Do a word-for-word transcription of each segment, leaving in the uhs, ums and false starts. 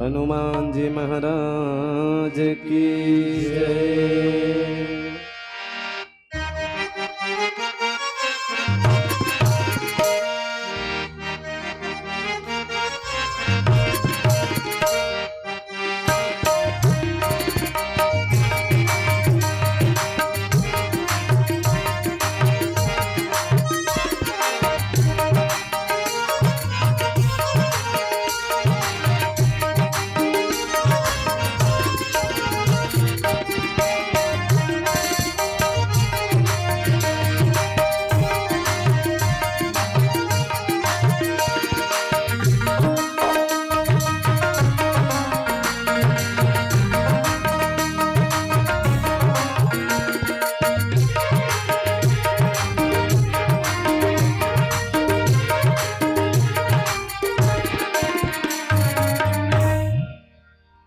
हनुमान जी महाराज की जय।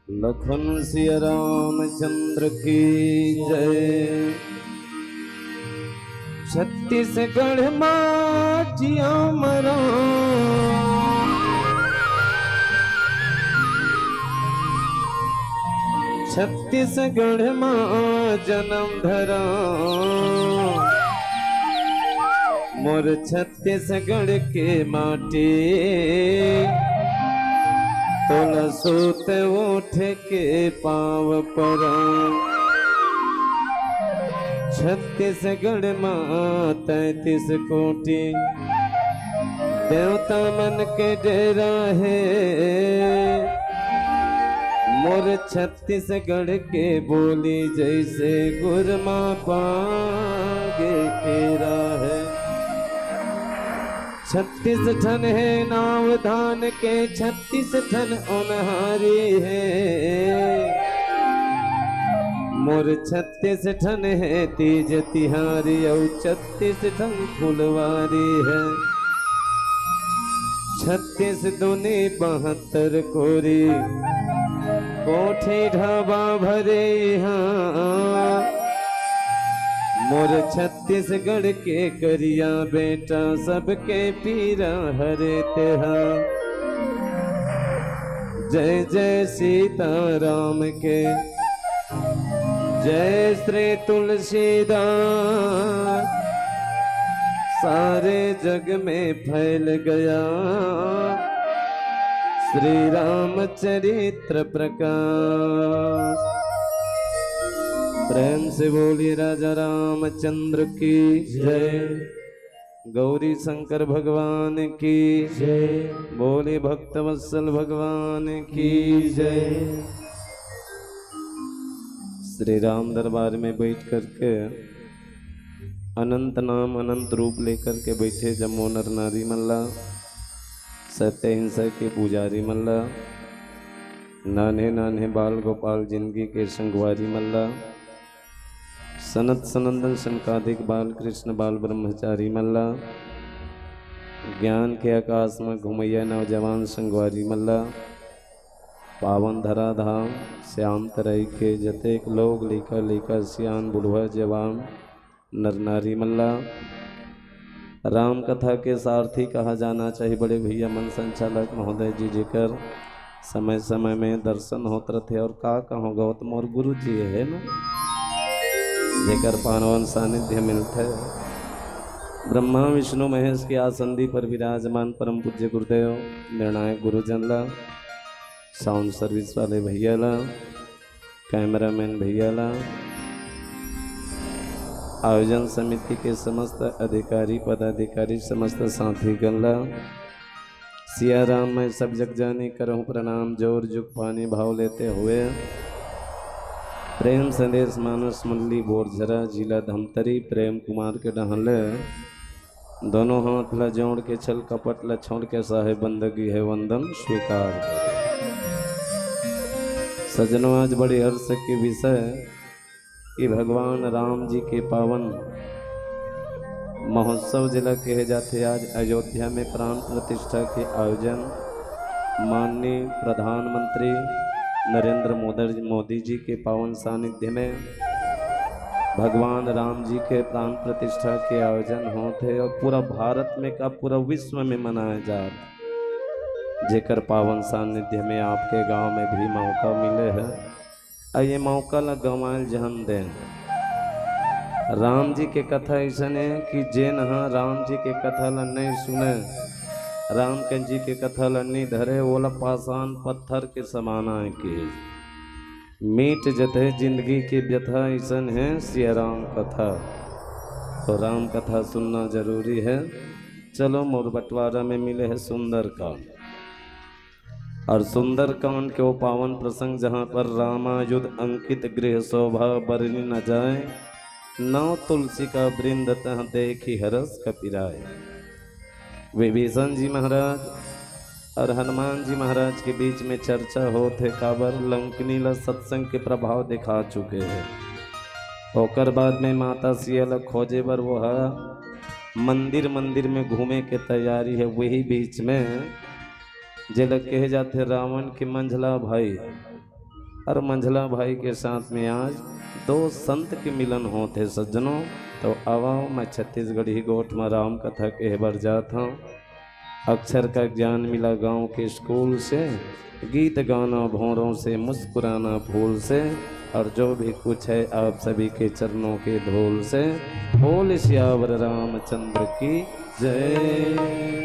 लखन सिया रामचंद्र की जय। छत्तीसगढ़ माटिया मरा, छत्तीसगढ़ मा जन्म धरा, मोर छत्तीसगढ़ के माटी, तोला सूत उठ के पाँव परा। छत्तीसगढ़ मा तैंतीस कोटि देवता मन के डेरा हे। मोर छत्तीसगढ़ के बोली जैसे गुरमा पागे केरा हे। छत्तीस ठन हे नाव धान के, छत्तीस ठन ओनहारी हे। मोर छत्तीस ठन हे तीज तिहारी, अउ छत्तीस ठन फुलवारी हे। छत्तीस दूनी बहत्तर कोरी, कोठी ढाबा भरे इहाँ। मोर छत्तीसगढ़ के करिया बेटा, सबके पीरा हरे तेहा। जय जय सीताराम के, जय श्री तुलसीदास, सारे जग में फैल गया श्री रामचरित्र प्रकाश। प्रेम से बोलिए राजा रामचंद्र की जय, गौरी शंकर भगवान की जय, बोलिए भक्तवत्सल भगवान की जय। श्री राम दरबार में बैठ करके अनंत नाम अनंत रूप लेकर के बैठे जम्मो नर नारी मन ला, सत्य अहिंसा के पुजारी मन ला, नान्हे नान्हे बाल गोपाल जिंदगी के संगवारी मन ला, सनत सनंदन सनकादिक बाल कृष्ण बाल ब्रह्मचारी मन ला, ज्ञान के आकाश में घुमैया नौजवान संगवारी मन ला, पावन धराधाम श्याम तराई के जतेक लोग, लइका लइका, सियान बुढ़वा जवान, नर नारी मन ला राम कथा के सारथी कहा जाना चाहिए। बड़े भैया मन संचालक महोदय जी, जेकर समय समय में दर्शन होत रथे, और का कहूँ गौतम और गुरु जी है ना, जेकर पावन सानिध्य मिलथे। ब्रह्मा विष्णु महेश के आसंदी पर विराजमान परम पूज्य गुरुदेव निर्णायक गुरुजन ला, साउंड सर्विस वाले भैया ला, कैमरामैन भैया ला, आयोजन समिति के समस्त अधिकारी पदाधिकारी, समस्त साथीगण ला सिया राम मैं सब जग जानी करहूँ प्रणाम। जोर जुग पानी भाव लेते हुए प्रेम संदेश मानस मुरली बोरझरा जिला धमतरी प्रेम कुमार के डहन ले दोनों हाथ ला जोड़ के छल कपट ला छोड़ के साहेब बंदगी है वंदन स्वीकार। सजनों, आज बड़ी हर्ष के विषय कि भगवान राम जी के पावन महोत्सव जिला कहे जाथे। आज अयोध्या में प्राण प्रतिष्ठा के आयोजन माननीय प्रधानमंत्री नरेंद्र मोदर-, मोदी जी के पावन सानिध्य में भगवान राम जी के प्राण प्रतिष्ठा के आयोजन होत हे और पूरा भारत में का पूरा विश्व में मनाया जात। जेकर पावन सानिध्य में आपके गांव में भी मौका मिले हे, अउ ये मौका ला गंवाए ल झन दें। राम जी के कथा अइसन हे कि जेन ह राम जी के कथा ला नइ सुने, राम के जी के कथा ला नइ धरे, ओला पाषाण पत्थर के समान आय के मिट जथे जिंदगी के व्यथा। अइसन हे सिया राम कथा, तो राम कथा सुनना जरूरी हे। चलो, मोर बंटवारा में मिले हे सुंदरकांड। अउ सुंदरकांड के वो पावन प्रसंग, जहाँ पर रामायुध अंकित गृह शोभा बरनि न जाय, नव तुलसी का वृंद तह देखि हरष कपि राय। विभीषण जी महाराज अउ हनुमान जी महाराज के बीच में चर्चा होत हे, काबर लंकिनी ला सत्संग के प्रभाव दिखा चुके हे। ओकर बाद में माता सिया ला खोजे बर वो ह मंदिर मंदिर में घूमे के तैयारी हे। वही बीच में जेला कहे जाथे रावण के मंझला भाई, अउ मंझला भाई के साथ में आज दो संत के मिलन होत हे सज्जनों। तो आवव, मैं छत्तीसगढ़ी गोठ म राम कथा कहे बर जात हंव। अक्षर का ज्ञान मिला गांव के स्कूल से, गीत गाना भौरों से, मुस्कुराना फूल से, और जो भी कुछ है आप सभी के चरणों के धूल से। बोल सियावर रामचंद्र की जय।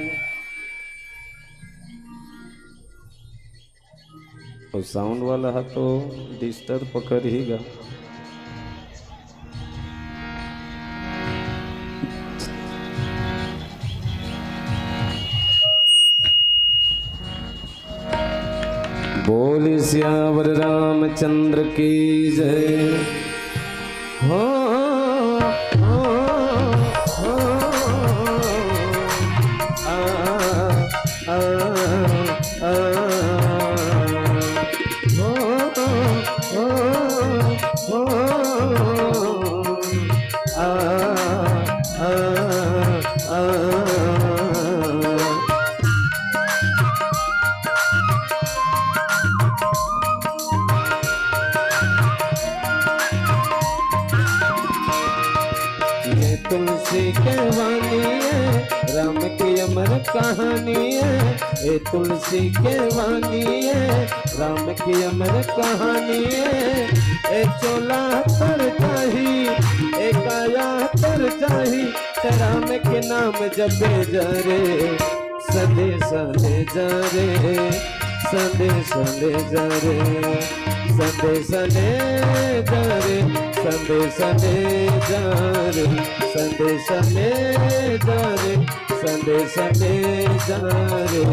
अउ साउंड वाला ह तो डिस्टर्ब पकड़ही गा। बोल सियावर रामचंद्र की जय। हो, हो, हो, आ, आ, आ, हो, हो, हो, आ, आ, आ। ये तुलसी के वाणी है, राम की अमर कहानी है। ये तुलसी के वाणी है, राम की अमर कहानी है। ए चोला तर जाही, ए काया तर जाही, ते राम के नाम जपे जा रे। संदेश ले जा रे, संदेश ले जा रे, संदेश ले जा रे, संदेश ले जा रे, संदेश ले जा रे, संदेश ले जा रे।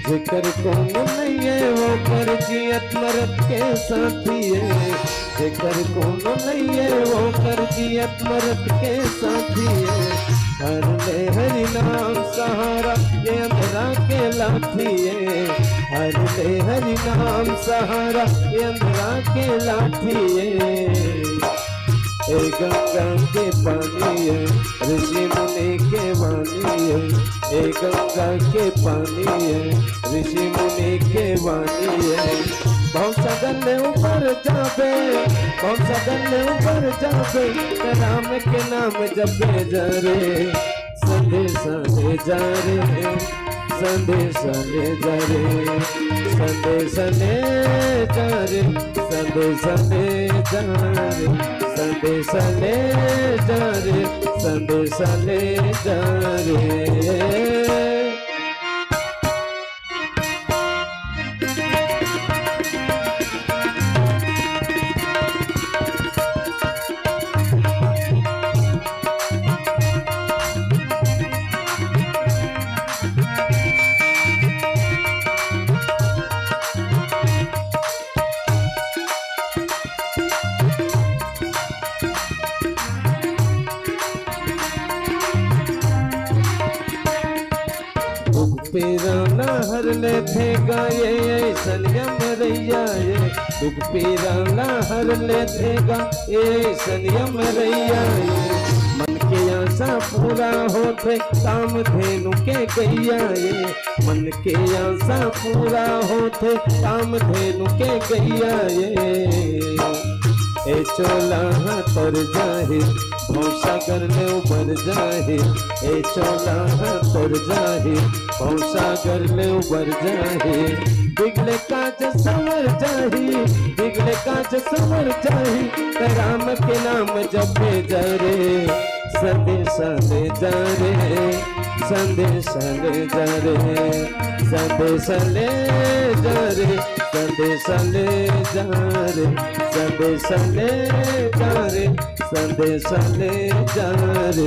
जेकर कोनो नइये, ओकर जियत मरत के साथी ए। जेकर कोनो नइये, ओकर जियत मरत के साथी ए। हर ले हरि नाम सहारा, ये अंधरा के लाठी ए। हर ले हरि नाम सहारा, ये अंधरा के लाठी ए। ए गंगा के पानी ए, ऋषि मुनि के वाणी ए। ए गंगा के पानी ए, ऋषि मुनि के वाणी ए। भव सागर ले ऊपर जाबे, भव सागर ले ऊपर जाबे, ते राम के नाम जपे जा रे। संदेश ले जा रे, संदेश ले जा रे, संदेश ले जा रे, संदेश ले जा रे, संदेश ले जा रे, संदेश ले जा रे। हर लेथे गा ये ऐसन यमरैया ये, दुख पीरा ला हर लेथे गा ये ऐसन यमरैया ये। मन के आशा पूरा होथे काम धेनु के गैया ये, मन के आशा पूरा होथे काम धेनु के गैया ये। ए चोला ह तर जाही, भौसागर ले उबर जाही। ए चोला ह तर जाही, भौसागर ले उबर जाही। बिगड़े काज संवर जाही, बिगड़े काज संवर जाही। त राम के नाम जपे जा रे, संदेश ले जा रे, संदेश ले जा रे, संदेश ले जा रे, संदेश ले जा रे, संदेश ले जा रे, संदेश ले जा रे।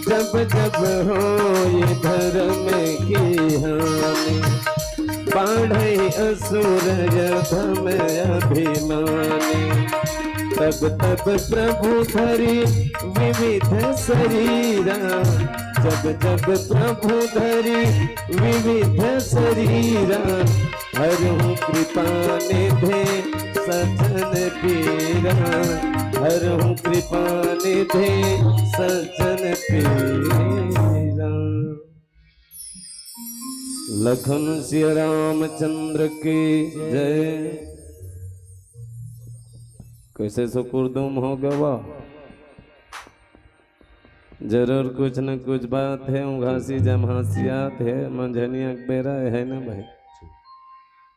जब जब होई धर्म की हानि, बाढ़े असुर अधम अभिमानी। तब तब प्रभु धरी विविध शरीरा, जब जब प्रभु धरी विविध शरीरा। हरहु कृपा निधे सज्जन पीरा, हरहु कृपा निधे सज्जन पीरा। लखन सिया रामचंद्र की जय। कैसे सुकुरदुम हो गवा? जरूर कुछ न कुछ बात हे, उघासी जम्हासी आत हे, मंझनिया के बेरा हे न भाई।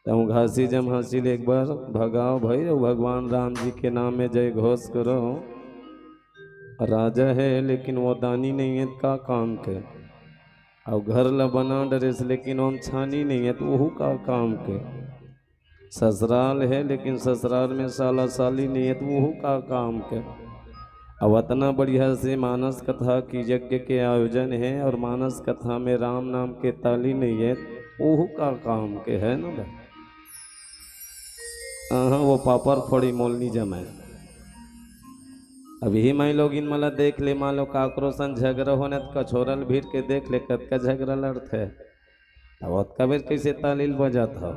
त उघासी जम्हासी ले एक बार भगाओ भाई, अउ भगवान राम जी के नाम में जय घोष करो। राजा हे लेकिन वो दानी नइ हे, त का काम के? अउ घर ला बना डरेस लेकिन ओम छानी नइ हे, त ओहू का काम के? ससुराल हे लेकिन ससुराल में साला साली नइ हे, त ओहू का काम के? अब अतना बढ़िया से मानस कथा की यज्ञ के आयोजन हे अउ मानस कथा में राम नाम के ताली नइ हे, त ओहू का काम के, हे न भाई? अहाँ वो पापर फोड़ी मोलनी जमाए। अब इही माई लोगिन मन ला देख ले, मान लो काकरो संग झगरा होने त कछोरल भीड़ के देख ले, कतका झगरा लड़थे। अब ओतका बेर कैसे ताली ल बजात हव?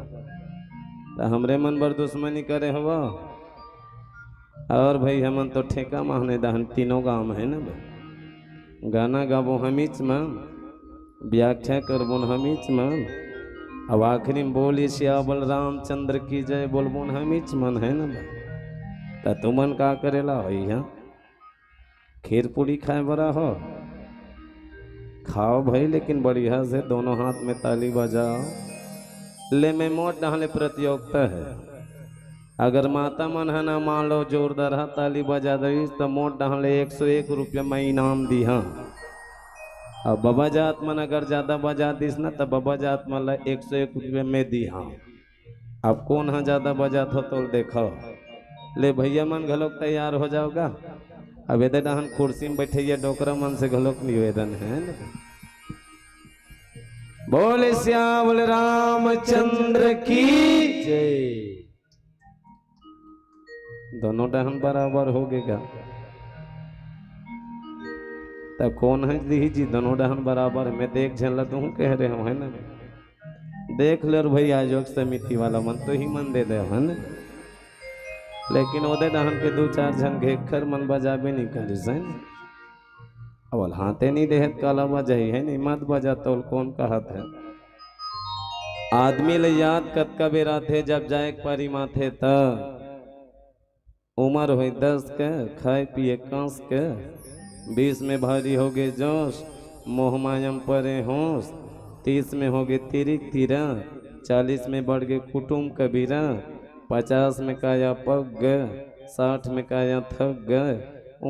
त हमरे मन बर दुश्मनी करे हव? अउ भाई, हमन तो ठेका माहने दहन तीनों गांव में, हे न बे? गाना गाबो हमीच मन, व्याख्या करबो न हमीच मन, अउ आखिरी में बोली सियावर रामचंद्र की जय बोलबो न हमीच मन, हे न बे? त तुमन का करेला होई हा? खीर पूड़ी खाए बर आहो, खाओ भाई, लेकिन बढ़िया से दोनों हाथ में ताली बजाओ। ले, मैं मोर डहन ले प्रतियोगिता हे, अगर माता मन ह ना, मान लो, जोरदार ह ताली बजा दईस, त मोर डहन ले एक सौ एक रुपया मैं इनाम दीहा। अउ बबा जात मन अगर ज्यादा बजा दिस ना, त बबा जात मन ला एक सौ एक रुपया मैं दीहा। अब कोन ह ज्यादा बजात हो, तोल देखो। ले, भैया मन घलोक तैयार हो जाओ गा। अब एदे डहन कुर्सी में बैठे ये डोकरा मन से घलोक निवेदन हे। बोले सियावर रामचंद्र की जय। दोनों डहन बराबर हो गे गा। त कोन ह दिही जी, दोनों डहन बराबर? मैं देख झन ला तुहूं कह रहे हो, हे ना? देख ले रे भाई, आयोजक समिति वाला मन तो ही मन दे दे हन, लेकिन ओदे डहन के दू चार झन घेखर मन बजाबे नहीं करिस, हे ना? अवल हाथे नहीं देहे त काला बजाही, हे नहीं? मत बजा तोल कोन कहत हे? आदमी ल याद कतका बेर आथे, जब जाए के पारी माथे त। उमर होय दस के, खाय पिये कांस के, बीस में भारी होगे जोश, मोह माया म परे होश, तीस में होगे तिरिक तिरा, चालीस में बढ़ गे कुटुम कबीरा, पचास में काया पक गे, साठ में काया थक गे,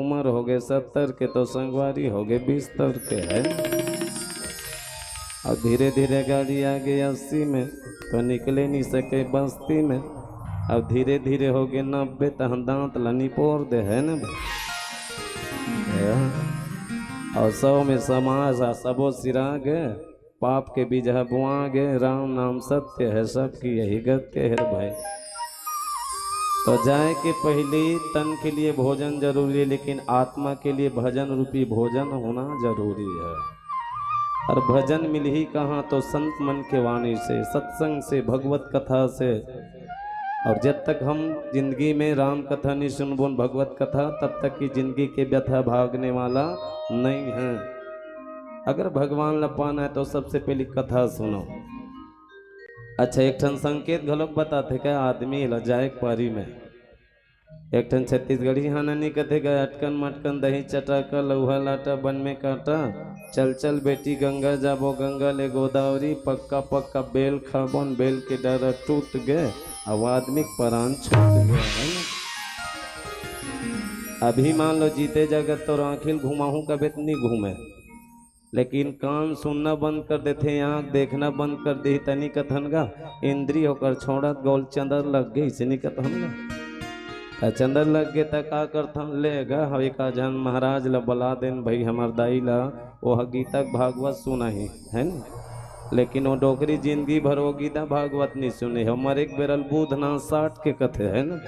उमर होगे सत्तर के तो संगवारी होगे बिस्तर के हे। अउ धीरे धीरे गाड़ी आगे अस्सी में, तो निकले नहीं सके बस्ती में। अउ धीरे धीरे होगे नब्बे, तहन दांत ला निपोर दे, हे न भाई? अउ सौ में समाज आ सबो सिरा गे, पाप के बीजहा बुआ गे, राम नाम सत्य हे, सबकी यही गत्य हे रे भाई। तो जाए के पहिली तन के लिए भोजन जरूरी हे, लेकिन आत्मा के लिए भजन रूपी भोजन होना जरूरी हे। और भजन मिलही कहाँ तो संत मन के वाणी से, सत्संग से, भगवत कथा से। और जब तक हम जिंदगी में राम कथा नहीं सुनबोन, भगवत कथा, तब तक की जिंदगी के व्यथा भागने वाला नहीं है। अगर भगवान ला पाना है तो सबसे पहले कथा सुनो। अच्छा, एक ठन संकेत घलोक बताथे का आदमी ला जाए के पारी में। एक ठन छत्तीसगढ़ी हाना नहीं कथे का, अटकन मटकन दही चटाका लौहा लाटा बन में काटा, चल चल बेटी गंगा जाबो गंगा ले गोदावरी, पक्का पक्का बेल खाबोन बेल के डरा टूट गए, अब आदमी के परान छूट गए, है ना? अभी मान लो जीते जागत तो आँखिल घुमाहूँ कबे त नहीं घूमे, लेकिन कान सुनना बंद कर देथे, आँख देखना बंद कर देही, तनी कथन गा, इंद्री ओकर छोड़त गोल चंदर लग गई, इसनी कथन गा। त चंदर लग गे त का करथन, ले गा, हम एक झन महाराज ला बला देन भाई, हमर दाई ला, ओह गीता के भागवत सुनाही, है ना? लेकिन वो डोकरी जिंदगी भर वो गीता भागवत नहीं सुने, हमर एक बेरल बूध ना साठ के कथे, है ना?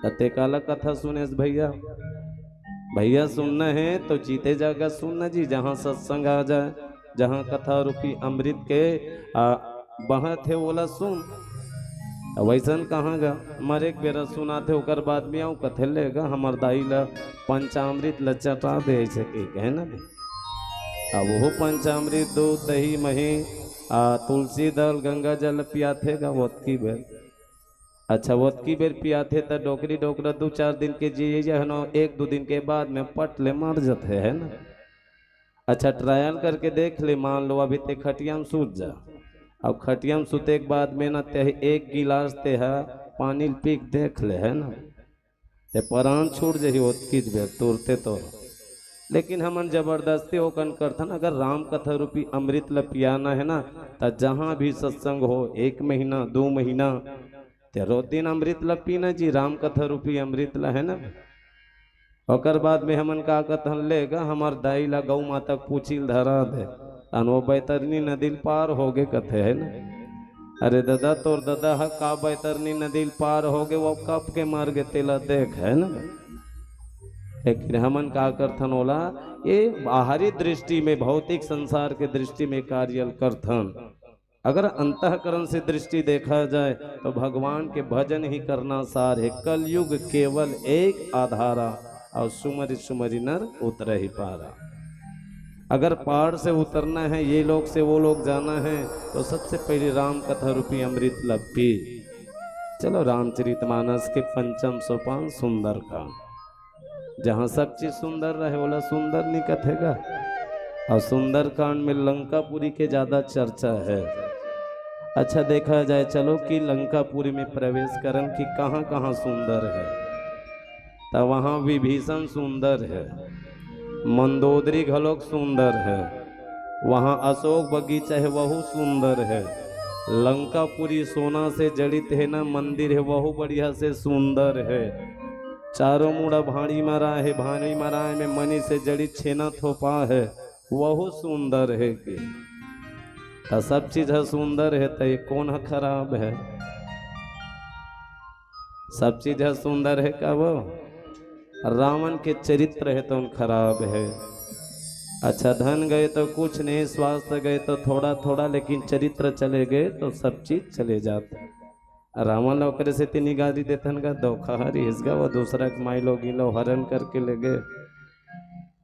त ते काला कथा सुनेस भैया? भैया सुनना है तो जीते जागत सुनना जी, जहाँ सत्संग आ जाए, जहाँ कथा रूपी अमृत के आ, बहत है ओला सुन। अब वैसन कहाँ गा, मरे के बेरा सुनाथे, ओकर बाद में आऊ कथे ले गा, हमर दाई ला पंचामृत ला चटा दे ऐसे के, है ना? अब वो पंचामृत दूध दही मही आ तुलसी दल गंगा जल पियाथे गा ओतकी बेर। अच्छा, ओतकी बेर पियाथे त डोकरी डोकरा दू चार दिन के जिए जहनो, एक दू दिन के बाद में पट ले मर जथे, है ना? अच्छा, ट्रायल करके देख ले, मान लो अभी ते खटिया में सूत जा, अब खटिया में सूते के बाद में ना ते एक गिलास ते हा पानी ल पी के देख ले, है ना? ते परान छूट जही ओतकीच बेर तुरते तो। लेकिन हमन जबरदस्ती ओकन करथन, अगर राम कथा रूपी अमृत ल पियाना है ना, त जहाँ भी सत्संग हो, एक महीना, दो महीना, ते रोज दिन अमृत ल पीना जी, राम कथा रूपी अमृत ल, है ना? ओकर बाद में हमन का कथन, ले गा, हमर दाई ला गौ माता के पूछी ल धरा दे, अन वो बैतरनी नदी ल पार हो गे कथे, है ना? अरे ददा, तोर ददा ह का बैतरनी नदी ल पार हो गे, वो कब के मर गे, तेला देख, है ना? लेकिन हमन का करथन ओला, ये बाहरी दृष्टि में, भौतिक संसार के दृष्टि में कार्य ल करथन। अगर अंतःकरण से दृष्टि देखा जाए तो भगवान के भजन ही करना सार है। कलयुग केवल एक आधारा, और सुमरि सुमरि नर उतरहि पारा। अगर पहाड़ से उतरना है, ये लोक से वो लोक जाना है, तो सबसे पहले राम कथा रूपी अमृत ला पी। चलो, रामचरितमानस के पंचम सोपान सुंदरकांड। जहाँ सब चीज सुंदर रहे, ओला सुंदर नहीं कथे गा। और सुंदरकांड में लंकापुरी के ज्यादा चर्चा है। अच्छा, देखा जाए, चलो कि लंकापुरी में प्रवेश करन कि कहाँ कहाँ सुंदर है। त वहाँ विभीषण सुंदर है, मंदोदरी घलोक सुंदर है, वहाँ अशोक बगीचा है, वहू सुंदर है। लंकापुरी सोना से जड़ित है ना, मंदिर है, वहू बढ़िया से सुंदर है। चारों मुड़ा भाड़ी मरा है, भाड़ी मरा में मणि से जड़ित छेना थोपा है, वहू सुंदर है के। त सब चीज ह सुंदर है, त ये कौन ह खराब है? सब चीज ह सुंदर है का वो? रावण के चरित्र है तो खराब है। अच्छा, धन गए तो कुछ नहीं, स्वास्थ्य गए तो थोड़ा थोड़ा, लेकिन चरित्र चले गए तो सब चीज चले जाते। रावण ला ओकरे सेती निगारी देथन का, धोखा हरी हिसगा, वो दूसरा के माई लोगिन ला हरण करके ले गए।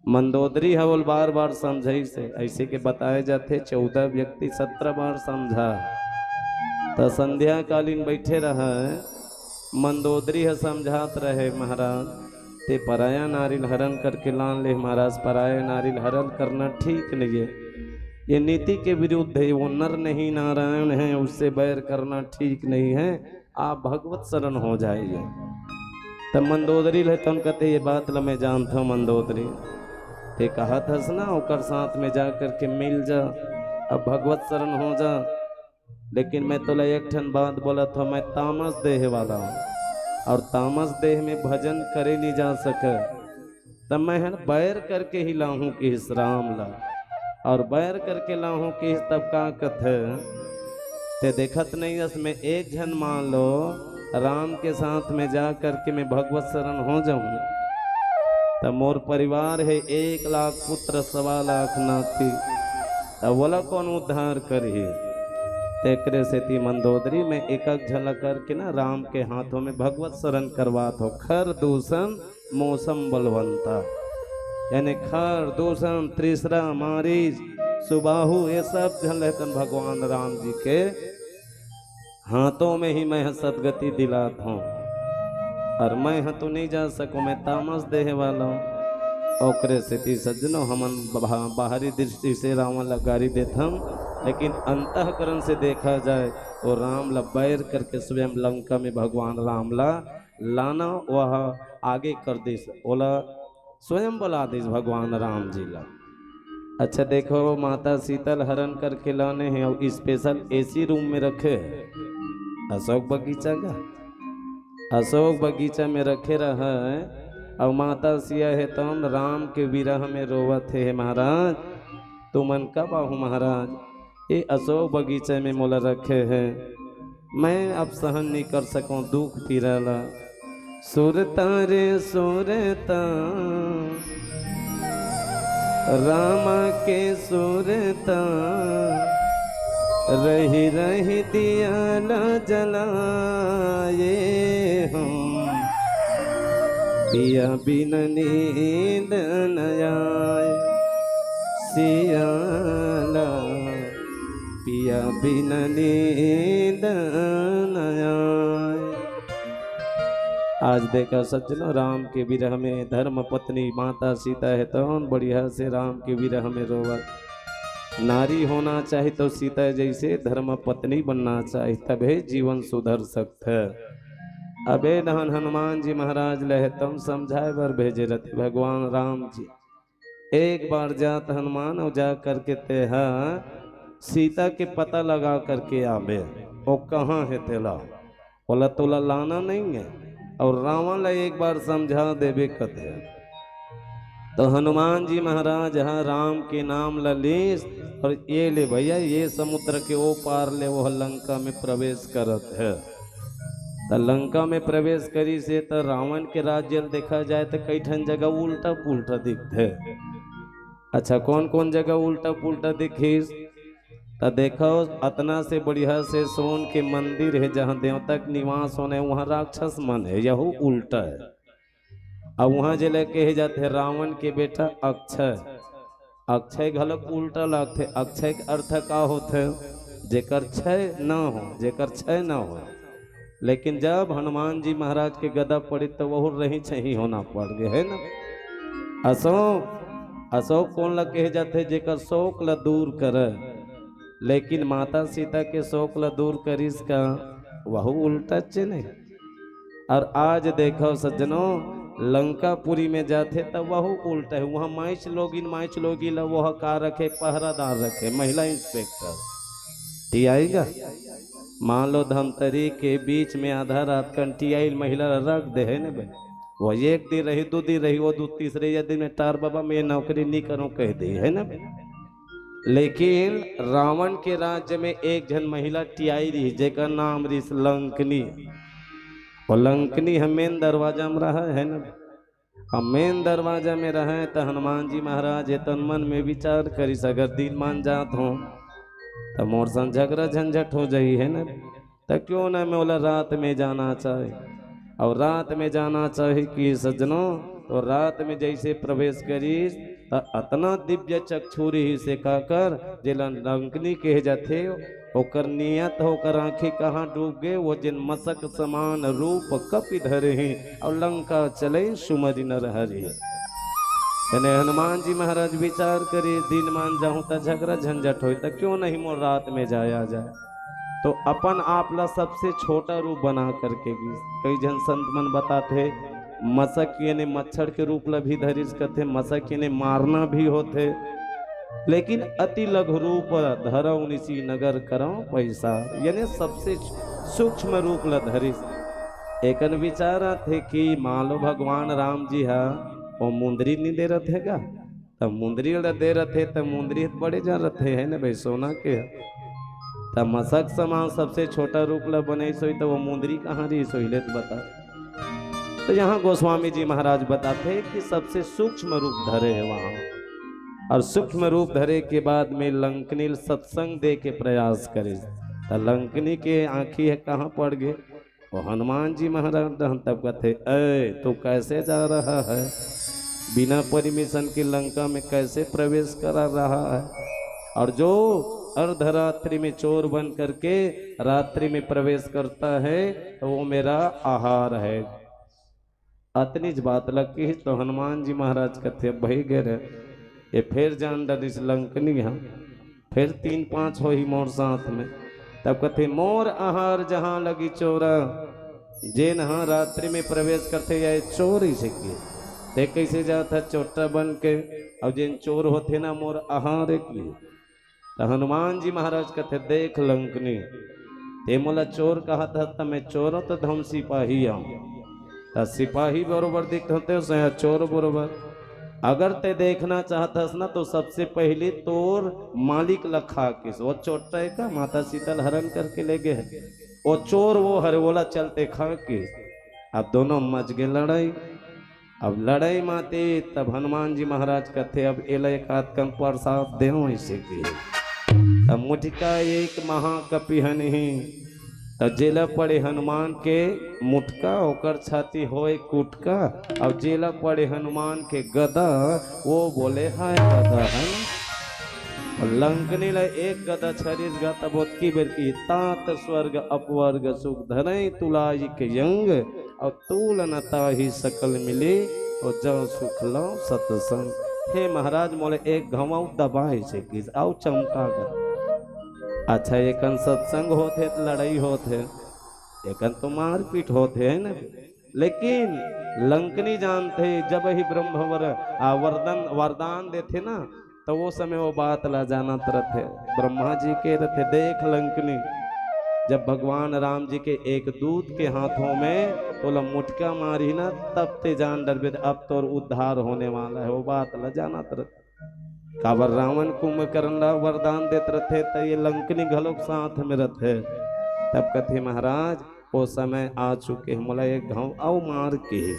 मंदोदरी ह ओला बार बार समझाइस हे, ऐसे के बताए जाथे, चौदह व्यक्ति सत्रह बार समझा। त संध्याकालीन बैठे रहा, मंदोदरी ह समझात रहे, महाराज, ते पराया नारी ल हरण करके लान ले, महाराज, पराया नारी ल हरण करना ठीक नहीं है, ये नीति के विरुद्ध है, वो नर नहीं नारायण है, उससे बैर करना ठीक नहीं है, आप भगवत शरण हो जाइए। तब मंदोदरी ले तन कहते, ये बात ल मैं जानता हूँ मंदोदरी, ते कहत हस ना ओकर साथ में जा करके मिल जा, अब भगवत शरण हो जा। लेकिन मैं तोला एक ठन बात बोलत हूँ, मैं तामस देह वाला हूँ और तामस देह में भजन करे नहीं जा सके। तब मैं हन बैर करके ही लाहूं किहिस राम ला, और बैर करके लाहूं किहिस तब का कथे, ते देखत नहीं अस, मैं एक झन मान लो राम के साथ में जा करके मैं भगवत शरण हो जाऊं, तब मोर परिवार है एक लाख पुत्र, सवा लाख नाती, त ओला कौन उद्धार करही? तेकरे सेती मंदोदरी में एक एक झलक करके ना राम के हाथों में भगवत शरण करवात हो। खर दूषण मौसम बलवंता, यानी खर दूषण, त्रिसरा, मारीच, सुबाहु, ये सब झन ल तन भगवान राम जी के हाथों में ही मैं ह सदगति दिलात हूँ। और मैं ह तो नहीं जा सकूँ, मैं तामस देहे वाला हूँ। ओकरे सेती सज्जनो, हमन बहा-, बाहरी दृष्टि से रावण ला गारी देथन, लेकिन अंतःकरण से देखा जाए तो राम ला बैर करके स्वयं लंका में भगवान राम ला लाना वह आगे कर दिस, ओला स्वयं बला दिस भगवान राम जी ला। अच्छा देखो, माता सीता ल हरण करके लाने हे और स्पेशल एसी रूम में रखे हे। अशोक बगीचा का, अशोक बगीचा में रखे रहे। और माता सिया हे तौन राम के विरह में रोवत हे, "हे महाराज, तुमन कब आहू महाराज? ये अशोक बगीचा में मोला रखे हे, मैं अब सहन नहीं कर सकूं दुख पीरा ला।" सुरता रे सुरता, रामा के सुरता, रही रही दिया ला जलाए हम, पिया बिन नींद न आए। सिया ला, पिया बिन नींद न आए। आज देखा सज्जनों, राम के विरह में धर्म पत्नी माता सीता हे तौन बढ़िया से राम के विरह में रोवत। नारी होना चाही तो सीता जैसे धर्म पत्नी बनना चाही, तभे जीवन सुधर सकथे। अबे नहन हनुमान जी महाराज ल हे तौन समझाए बर भेजे रथे भगवान राम जी। एक बार जात हनुमान, और जा करके तेहा सीता के पता लगा करके आबे, वो कहाँ हे तेला, ओला तोला लाना नहीं है, और रावण ला एक बार समझा देबे कथे। तो हनुमान जी महाराज ह राम के नाम ला लीस, और ये ले भैया, ये समुद्र के ओ पार ले वो लंका में प्रवेश करत हे। त लंका में प्रवेश करिस हे, त रावण के राज्य ल देखा जाए, त कई ठन जगह उल्टा पुल्टा दिखथे। अच्छा, कौन कौन जगह उल्टा पुल्टा दिखिस? त देखो, अतना से बढ़िया से सोन के मंदिर हे, जहाँ देवता के निवास होने, वहाँ राक्षस मन हे, यहू उल्टा हे। अब वहाँ जे ले कहे जाथे रावण के बेटा अक्षय, अक्षय घलोक उल्टा लागथे। अक्षय के अर्थ का होथे? जेकर क्षय न हो, जेकर क्षय न हो। लेकिन जब हनुमान जी महाराज के गदा पड़ी, तो वहू रही छही होना पड़ गए, है ना? अशोक, अशोक कौन ला कहे जाथे? जेकर शोक ला दूर करे। लेकिन माता सीता के शोक ला दूर करिस का? वहू उल्टा चे नहीं। और आज देखो सज्जनों, लंकापुरी में जाथे त वहू उल्टा हे। वहाँ माइच लोगिन, माइच लोगिन ला वह का रखे? पहरादार रखे, महिला इंस्पेक्टर। टियाई गा? मान लो धमतरी के बीच में आधा रात कन टियाई महिला ला रख दे, है ना बे? वो एक दिन रही, दो दिन रही, वो दो तीसरे या दिन में, "टार बाबा, मैं नौकरी नहीं करूँ," कह दे, है ना बे? लेकिन रावण के राज्य में एक झन महिला टियाई रही, जेकर नाम रही लंकनी। वो लंकनी ह मेन दरवाजा में रहा, है ना? अब मेन दरवाजा में रहे, त हनुमान जी महाराज एतन मन में विचार करिस, अगर दिन मान जात हो, त मोर संग झगड़ा झंझट हो जाई, है ना? त क्यों ना मैं ओला रात में जाना चाहे, और रात में जाना चाहे कि सज्जनों, तो रात में जैसे प्रवेश करिस, त अतना दिव्य चक्षु रहिस हे काकर, जेला लंकनी कहे जाथे, ओकर नियत ह, ओकर आँखी कहाँ डूब गे, वो जेन मसक समान रूप कपि धरे हे, अउ लंका चले सुमरि नर हरि। यानी हनुमान जी महाराज विचार करे, दिन मान जाहूं त झगड़ा झंझट होई, त क्यों नहीं मोर रात में जाया जाए। तो अपन आप ला सबसे छोटा रूप बना करके भी, कई झन संत मन बताथे, मसक यानी मच्छर के रूप ला भी धरिस कथे, मसक यानी मारना भी होथे, लेकिन अति लघु रूप धरव निशि नगर करव पैसा, यानी सबसे सूक्ष्म रूप ला धरिस। एकन विचार आथे कि मान लो भगवान राम जी हा वो मुंदरी नी दे रथे गा, त मुंदरी ला दे रथे, त मुंदरी ह बड़े जन रथे, है ना भाई, सोना के ह। त मसक समान सबसे छोटा रूप ला बनइस होई, त वो मुंदरी कहाँ रहिस होई, ले त बता। तो यहाँ गोस्वामी जी महाराज बताथे कि सबसे सूक्ष्म रूप धरे हे वहाँ। और सूक्ष्म रूप धरे के बाद में लंकनी ल सत्संग दे के प्रयास करे। त लंकनी के आँखी ह कहाँ पड़ गे? वो हनुमान जी महाराज रहन। तब कथे, "ए, तू कैसे जा रहा है? बिना परमिशन के लंका में कैसे प्रवेश करा रहा है? और जो अर्धरात्रि में चोर बन करके रात्रि में प्रवेश करता है, तो वो मेरा आहार है।" अतनीच बात ल किहिस तो हनुमान जी महाराज कथे, "भई गे रे, ये फेर जान डरिस लंकनी ह, फेर तीन पांच होही मोर साथ में।" तब कथे, "मोर आहार जहां लगी चोरा, जेन ह रात्रि में प्रवेश करथे, या चोर ही से किए। ते कैसे जात ह चोट्टा बन के? और जेन चोर होथे ना, मोर आहार की।" त हनुमान जी महाराज कथे, "देख लंकनी, ते मोला चोर कहत हस, त मैं चोर हूं, त हम सिपाही आऊं। त सिपाही बरोबर दिखत होते, सया चोर बरोबर। अगर ते देखना चाहत हस ना, तो सबसे पहले तोर मालिक ल खा किस। वो चोट्टा का माता सीता ल हरण करके ले गे हे, वो चोर वो हरे, वोला चलते खा किस।" अब दोनों मच गे लड़ाई। अब लड़ाई माते, तब हनुमान जी महाराज कथे, "अब एला एक आध कन प्रसाद देव, ऐसे किए।" तब मुटिका एक महाकपि हनही, त जेला पड़े हनुमान के मुटका, ओकर छाती होए कुटका, और जेला पड़े हनुमान के गदा, वो बोले, "हाय गदा," है ना? और लंकनी ला एक गदा छरिस गा, तब ओतकी बेर की, "तात स्वर्ग अपवर्ग सुख धरई तुलाई के यंग, और तूल न ताही सकल मिली, और जव सुख लो सत्संग।" हे महाराज, मोले एक घाव दबाए से किस, अउ चमका गा। अच्छा, एकन सत्संग होथे त लड़ाई होथे, एकन तो मारपीट होथे, है ना? लेकिन लंकनी जानथे, जब ही ब्रह्म वर, आ, वरदान, वरदान देथे ना, तो वो समय वो बात ला जानत रथे। ब्रह्मा जी के रथे, "देख लंकनी, जब भगवान राम जी के एक दूत के हाथों में तोला मुटका मारी ना, तब ते जान डरबे, अब तोर उद्धार होने वाला है।" वो बात ला जानत रथे। काबर रावण कुंभकर्ण ला वरदान देत रथे, त ये लंकनी घलोक साथ में रथे। तब कथे, "महाराज, वो समय आ चुके हे, मोला एक घाव अउ मार के हे।"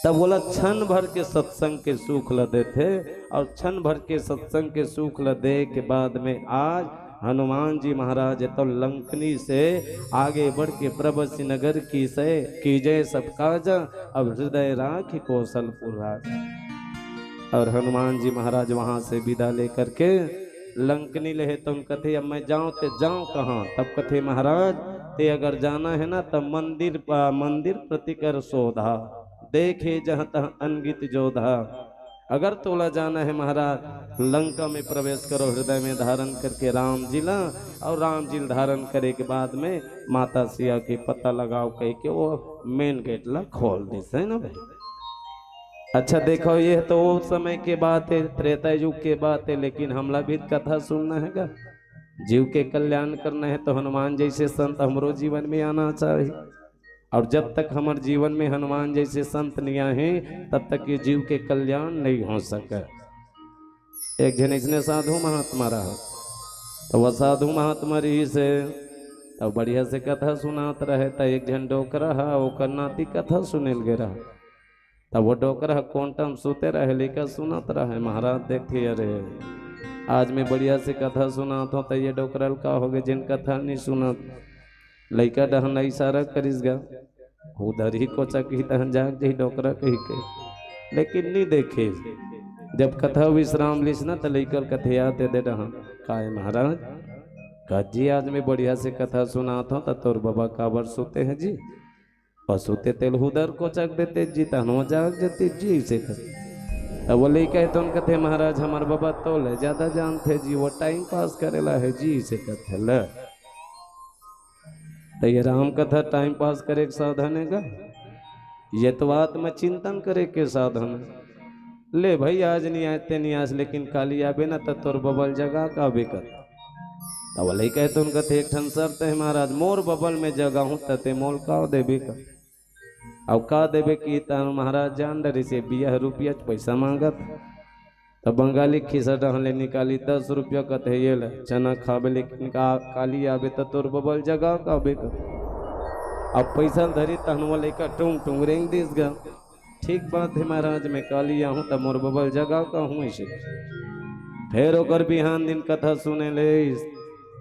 तब बोला, "क्षण भर के सत्संग के सुख ल देथे, और क्षण भर के सत्संग के सुख ल दे के बाद में आज हनुमान जी महाराज तो लंकनी से आगे बढ़ के प्रभु श्री नगर की से कीजे सब काज, अब हृदय राखि कौशलपुर राज।" और हनुमान जी महाराज वहां से विदा लेकर के लंकनी ले हे, तो उन कथे, "अब मैं जाऊं ते जाऊं कहां?" तब कथे, "महाराज, ते अगर जाना है ना, तब मंदिर पा, मंदिर प्रति कर शोधा, देखे जहां तहां अनगित जोधा। अगर तोला जाना है महाराज, लंका में प्रवेश करो, हृदय में धारण करके राम जी ला, और राम जी ला धारण करे के बाद में माता सिया के पता लगाओ," कह के वो मेन गेट ला खोल दिस, है ना भाई? अच्छा देखो, ये तो वो समय के बात है, त्रेता युग के बात है, लेकिन हमला भी कथा सुनना है गा, जीव के कल्याण करना है, तो हनुमान जैसे संत हमरो जीवन में आना चाहिए। और जब तक हमर जीवन में हनुमान जैसे संत नहीं आए, तब तक ये जीव के कल्याण नहीं हो सके। एक झन इसने साधु महात्मा रहा, तो वह साधु महात्मा रहिस हे, तो बढ़िया से कथा सुनात रहे, तो एक झन डोकरा हा, ओकर नाती कथा सुनेल गे रहा। तब वो डोकरा हा कोंटा म सुते रहे, लइका सुनत रहे। महाराज देखथे, "अरे, आज मैं बढ़िया से कथा सुनात हूँ, तो ये डोकरा ल का होगे, जेन कथा नहीं सुनत?" लइका डहन इशारा करिस गा, "उधर ही कोचा कही तहन जाग जही डोकरा," कही के, लेकिन नहीं देखे। जब कथा विश्राम लिस ना, त लइका ल कथे, "आते दे डहन।" "काय महाराज?" "का जी, आज मैं बढ़िया से कथा सुनात हूँ, त तोर बाबा काबर सुते हैं जी?" "अउ सुते तेल उधर कोचक देते जी, तहनो जाग जते जी," से कथे। अब वो लइका हे, तोन कथे, "महाराज, हमर बाबा तो ले ज्यादा जानथे जी, वो टाइम पास करेला है जी," से कथे ले। त ये राम कथा टाइम पास करे के साधन हे गा? ये तो आत्म चिंतन करे के साधन हे। ले भाई, आज नहीं आए ते नहीं आस, लेकिन काली आबे ना, त तोर बबल जगा का आबे कर। तब लइका हे, तोन कथे, "एक ठन शर्त हे महाराज, मोर बबल में जगा हूँ, त ते मोल का देबे कर।" अउ का देबे कि तहन महाराज जान डरिस हे, बियाह रुपया च पैसा मांगत। त बंगाली खिसा डहन ले निकाली दस रुपया, कथे, "ये ले, चना खाबे, लेकिन का, काली आबे त तोर बबल जगा का आबे कर।" अब पैसा धरी तहन वो लइका टुंग टुंग रेंग दिस गा। ठीक बात हे महाराज, मैं काली आहूं त मोर बबा ल जगा कहूं अइसे। फेर ओकर बिहान दिन कथा सुने ले अइस।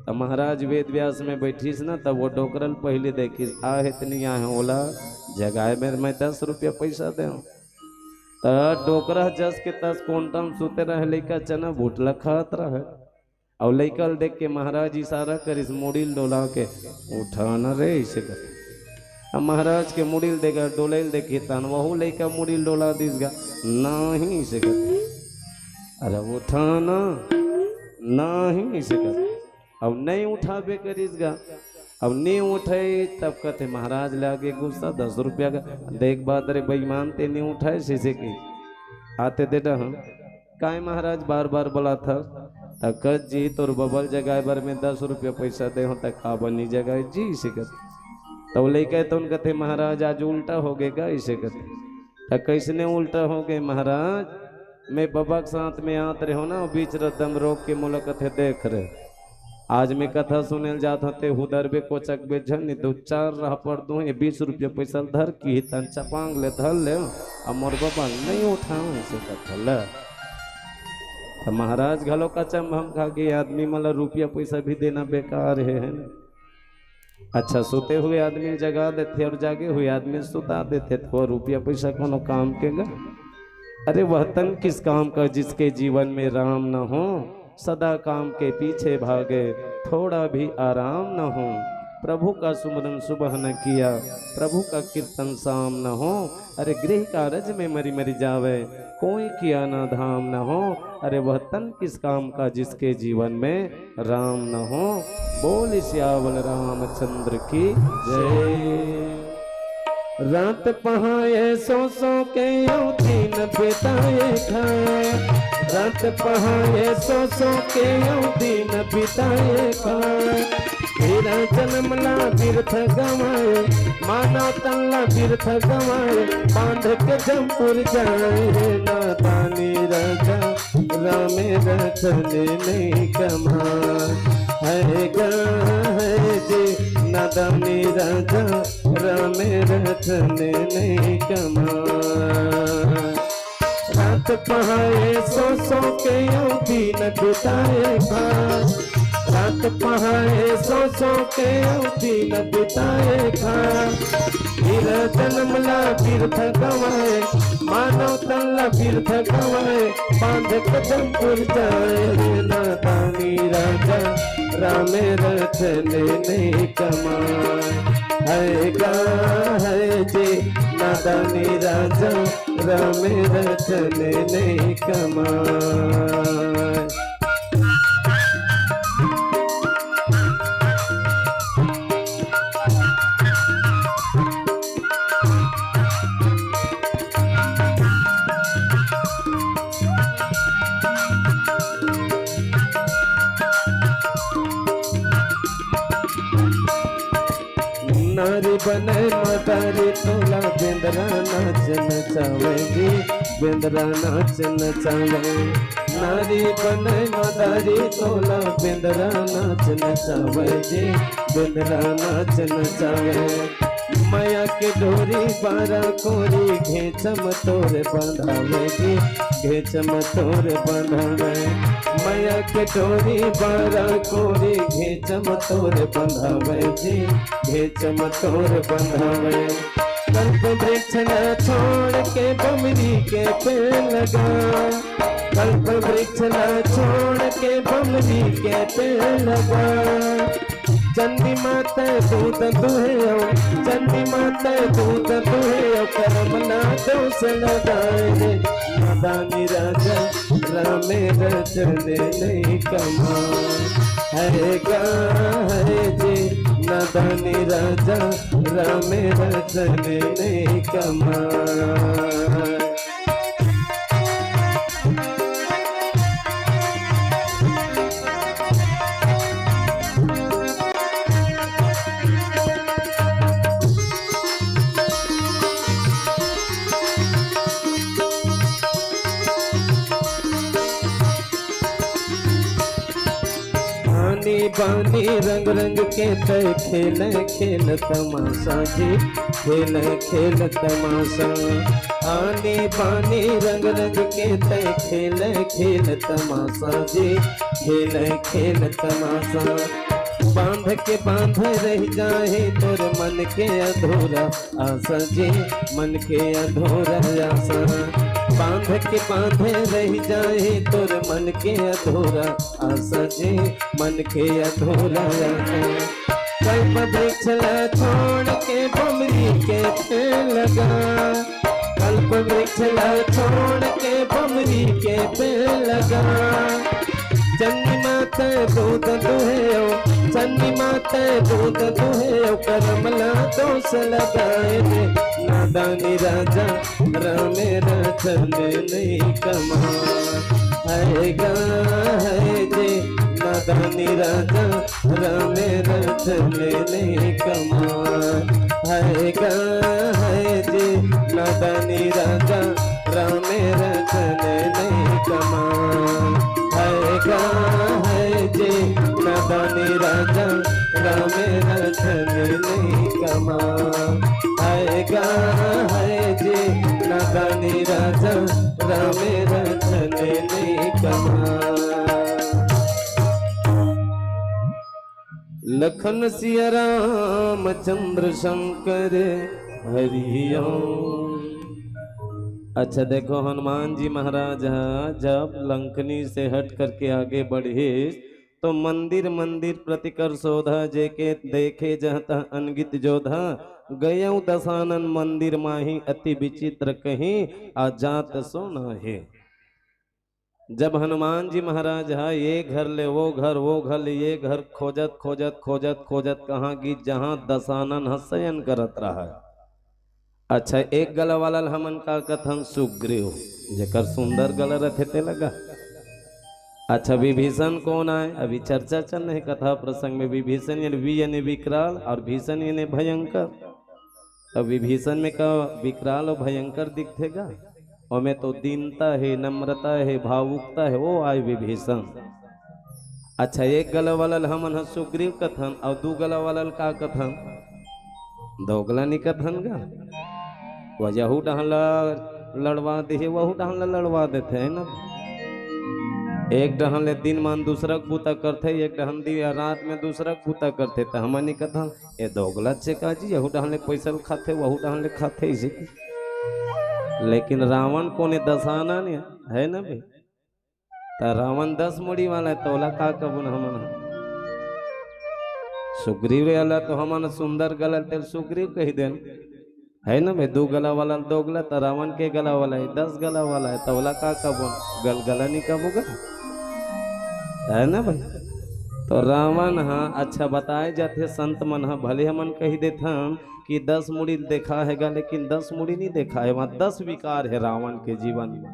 त महाराज वेद व्यास में बइठिस न, तब वो डोकरा ल पहिली देखिस, आहे त नइ आहे, ओला जगाए बर मैं दस रुपया पइसा देंव। त डोकरा जस के तस कोंटा म सुते रहे, लइका चना बूट ल खात रहे। अउ लइका ल देख के महाराज इशारा करिस, मुड़ी ल डोला के, "उठा न रे," अइसे कथे। अब महाराज के मुड़ी ल देखा, डोले ल देखिस, तहन वहू लइका मुड़ी ल डोला दिस गा, "नहीं," अइसे कथे। "अरे उठा न, नहीं," अइसे कथे। अब नइ उठाबे करिस गा। अब नइ उठे, तब कथे महाराज ल आगे गुस्सा, "दस रुपया का देख बात रे बेईमान, ते नइ उठाए, अइसे कहि आते दे डहा।" "काय महाराज बार बार बलाथस?" त कथे, "जी तोर बबा ल जगाए बर मैं दस रुपया पइसा दे हंव, त काबर नइ जगाए जी?" अइसे कथे। त वो लइका तउन कथे, "महाराज आज उल्टा होगे गा," अइसे कथे। "त कइसने उल्टा होगे महाराज?" "मैं बबा के साथ में आत रहेंव न, बीच रद्दा म रोक के मोला कथे, 'देख रे, आज मैं कथा सुने ल जात हंव, ते हुदरबे कोचकबे झन, नइ दू चार राहपड़ दूहूं, ये बीस रुपया पइसा ल धर," किही, तहन चपांग ले धर लेंव, अउ मोर बबा ल नइ उठांव, अइसे कथे ल। त महाराज घलो अचंभा म खा गे, आदमी मन ल रुपया पइसा भी देना बेकार हे, हे न? अच्छा, सोते हुए आदमी ल जगा देथे अउ जागे हुए आदमी ल सुता देथे, त वो रुपया पइसा कोनो काम के गा? अरे वह तन किस काम का जिसके जीवन में राम न हो, सदा काम के पीछे भागे, थोड़ा भी आराम न हो। प्रभु का सुमरन सुबह न किया, प्रभु का कीर्तन शाम न हो। अरे गृह कारज में मरि मरि जावे, कोई किया ना धाम न हो। अरे वह तन किस काम का जिसके जीवन में राम न हो। बोल सियावर रामचंद्र की जय। रात पहाए सो सो के अउ दिन बिताए खाए, रात पहाए सो सो के अउ दिन बिताए खाए। तेरा जन्म ला बिरथ गवाए, मानव तन ला बिरथ गवाए, बांध के जमपुर जाए। नादानी राजा रामे रतन नहीं कमा है गा है जे, नादानी राजा रामे रतन नहीं कमा। रात पहाए सो सो के अउ दिन बिताए खाए, रात पहाए सो सो के अउ दिन बिताए खाए। तेरा जन्म ला बिरथ गवाए, मानव तन ला बिरथ गवाए, बांध के जमपुर जाए। नादानी राजा रामे रतन नहीं कमा है गा है जे, नादानी राजा रामे रतन नहीं कमा। नारी बने मदारी तोला बेंदरा नाच नचावे जी, बेंदरा नाच नचावे। नारी बने मदारी तोला बेंदरा नाच नचावे जी, बेंदरा नाच नचावे। मया के डोरी बारा कोरी घेंच म तोर बंधावे जी, घेंच म तोर बंधावे। मया के डोरी बारा कोरी घेंच म तोर बंधावे जी, घेंच म तोर बंधावे। कल्प वृक्ष ला छोड़ के बमरी के पेड़ लगा, कल्प वृक्ष ला छोड़ के बमरी के पेड़ लगा। चंडी माता दूध दुहे हो, चंडी माता दूध दुहे हो, करम ना दोष लगाए रे। नादानी राजा रामे रतन नहीं कमा है गा है जे, नादानी राजा रामे रतन नहीं कमा। पानी रंग रंग के तय खेल खेल तमाशा जी, खेल खेल तमाशा। आनी बानी रंग रंग के तय खेल खेल तमाशा जी, खेल खेल तमाशा। बांध के बांध रह जाए तोर मन के अधूरा आशा जी, मन के अधूरा आशा। बांध के बांध रह जाए तोर मन के अधूरा आशा जी, मन के अधूरा आशा। कल्प वृक्ष ला छोड़ के बमरी के पेड़ लगा, कल्प वृक्ष ला छोड़ के बमरी के पेड़ लगा। चन्नी माता दूध दुहेओ, चन्नी माता दूध दुहेओ, करम ला दोष लगाए रे। नादानी राजा रामे रतन नहीं कमा, है गा है जे। नादानी राजा रामे रतन नहीं कमा, है गा है जे। नादानी राजा रामे रतन नहीं कमा, है गा है जे। नादानी राजा रामे रतन नहीं कमा, है गा है जे। नादानी राजा रामे रतन नहीं कमा। लखन सिया राम चंद्र शंकर हरिओम। अच्छा देखो, हनुमान जी महाराज ह जब लंकनी से हट करके आगे बढ़िस, तो मंदिर मंदिर प्रतिकर शोधा, जेके देखे जह तह अनगित जोधा। गयउ दसानन मंदिर माही, अति विचित्र कहीं आ जात सो नाहे। जब हनुमान जी महाराज ह ये घर ले वो घर, वो घर ले ये घर, खोजत खोजत खोजत खोजत कहाँ गिस, जहाँ दसानन ह शयन करत रहा। अच्छा, एक गला वाला ल हमन का कथन? सुग्रीव, जेकर सुंदर गला रथे ते लगा। अच्छा, विभीषण कौन आय? अभी चर्चा चल रही कथा प्रसंग में। विभीषण यानी वि यानी विकराल और भीषण यानी भयंकर। अब विभीषण में का विकराल और भयंकर दिखथे गा? ओमे तो दीनता हे, नम्रता हे, भावुकता हे, वो आय विभीषण। अच्छा, एक गला वाला ल हमन ह सुग्रीव कथन, अउ दू गला वाला ल का कथन? दोगला नी कथन गा। वह यहू डहन ल लड़वा दिहे, वहू डहन ल लड़वा देथे, है ना? एक डहन ले दिन मान दूसरा के बूता करथे, एक डहन दिया रात में दूसरा के बूता करथे, त हमन नी कथन, ए दोगला चेका जी, यहू डहन ले पैसा ल खाथे, वहू डहन ले खाथे, इसे। लेकिन रावण कोने दसानन हे, है ना बे? त रावण दस मुड़ी वाला हे, त ओला का कबुन हमन ह? सुग्रीव वाला तो हमन सुंदर गला ल तेल सुग्रीव कहि देन, है ना बे? दू गला वाला ल दोगला, त रावण के गला वाला हे, दस गला वाला हे, त ओला का कबुन? गलगला नी कबो गा, है ना भाई? तो रावण ह, अच्छा बताए जाथे संत मन ह, भले हमन कहि देथन कि दस मुड़ी ल देखा हे गा, लेकिन दस मुड़ी नी देखा हे, वहाँ दस विकार हे रावण के जीवन में।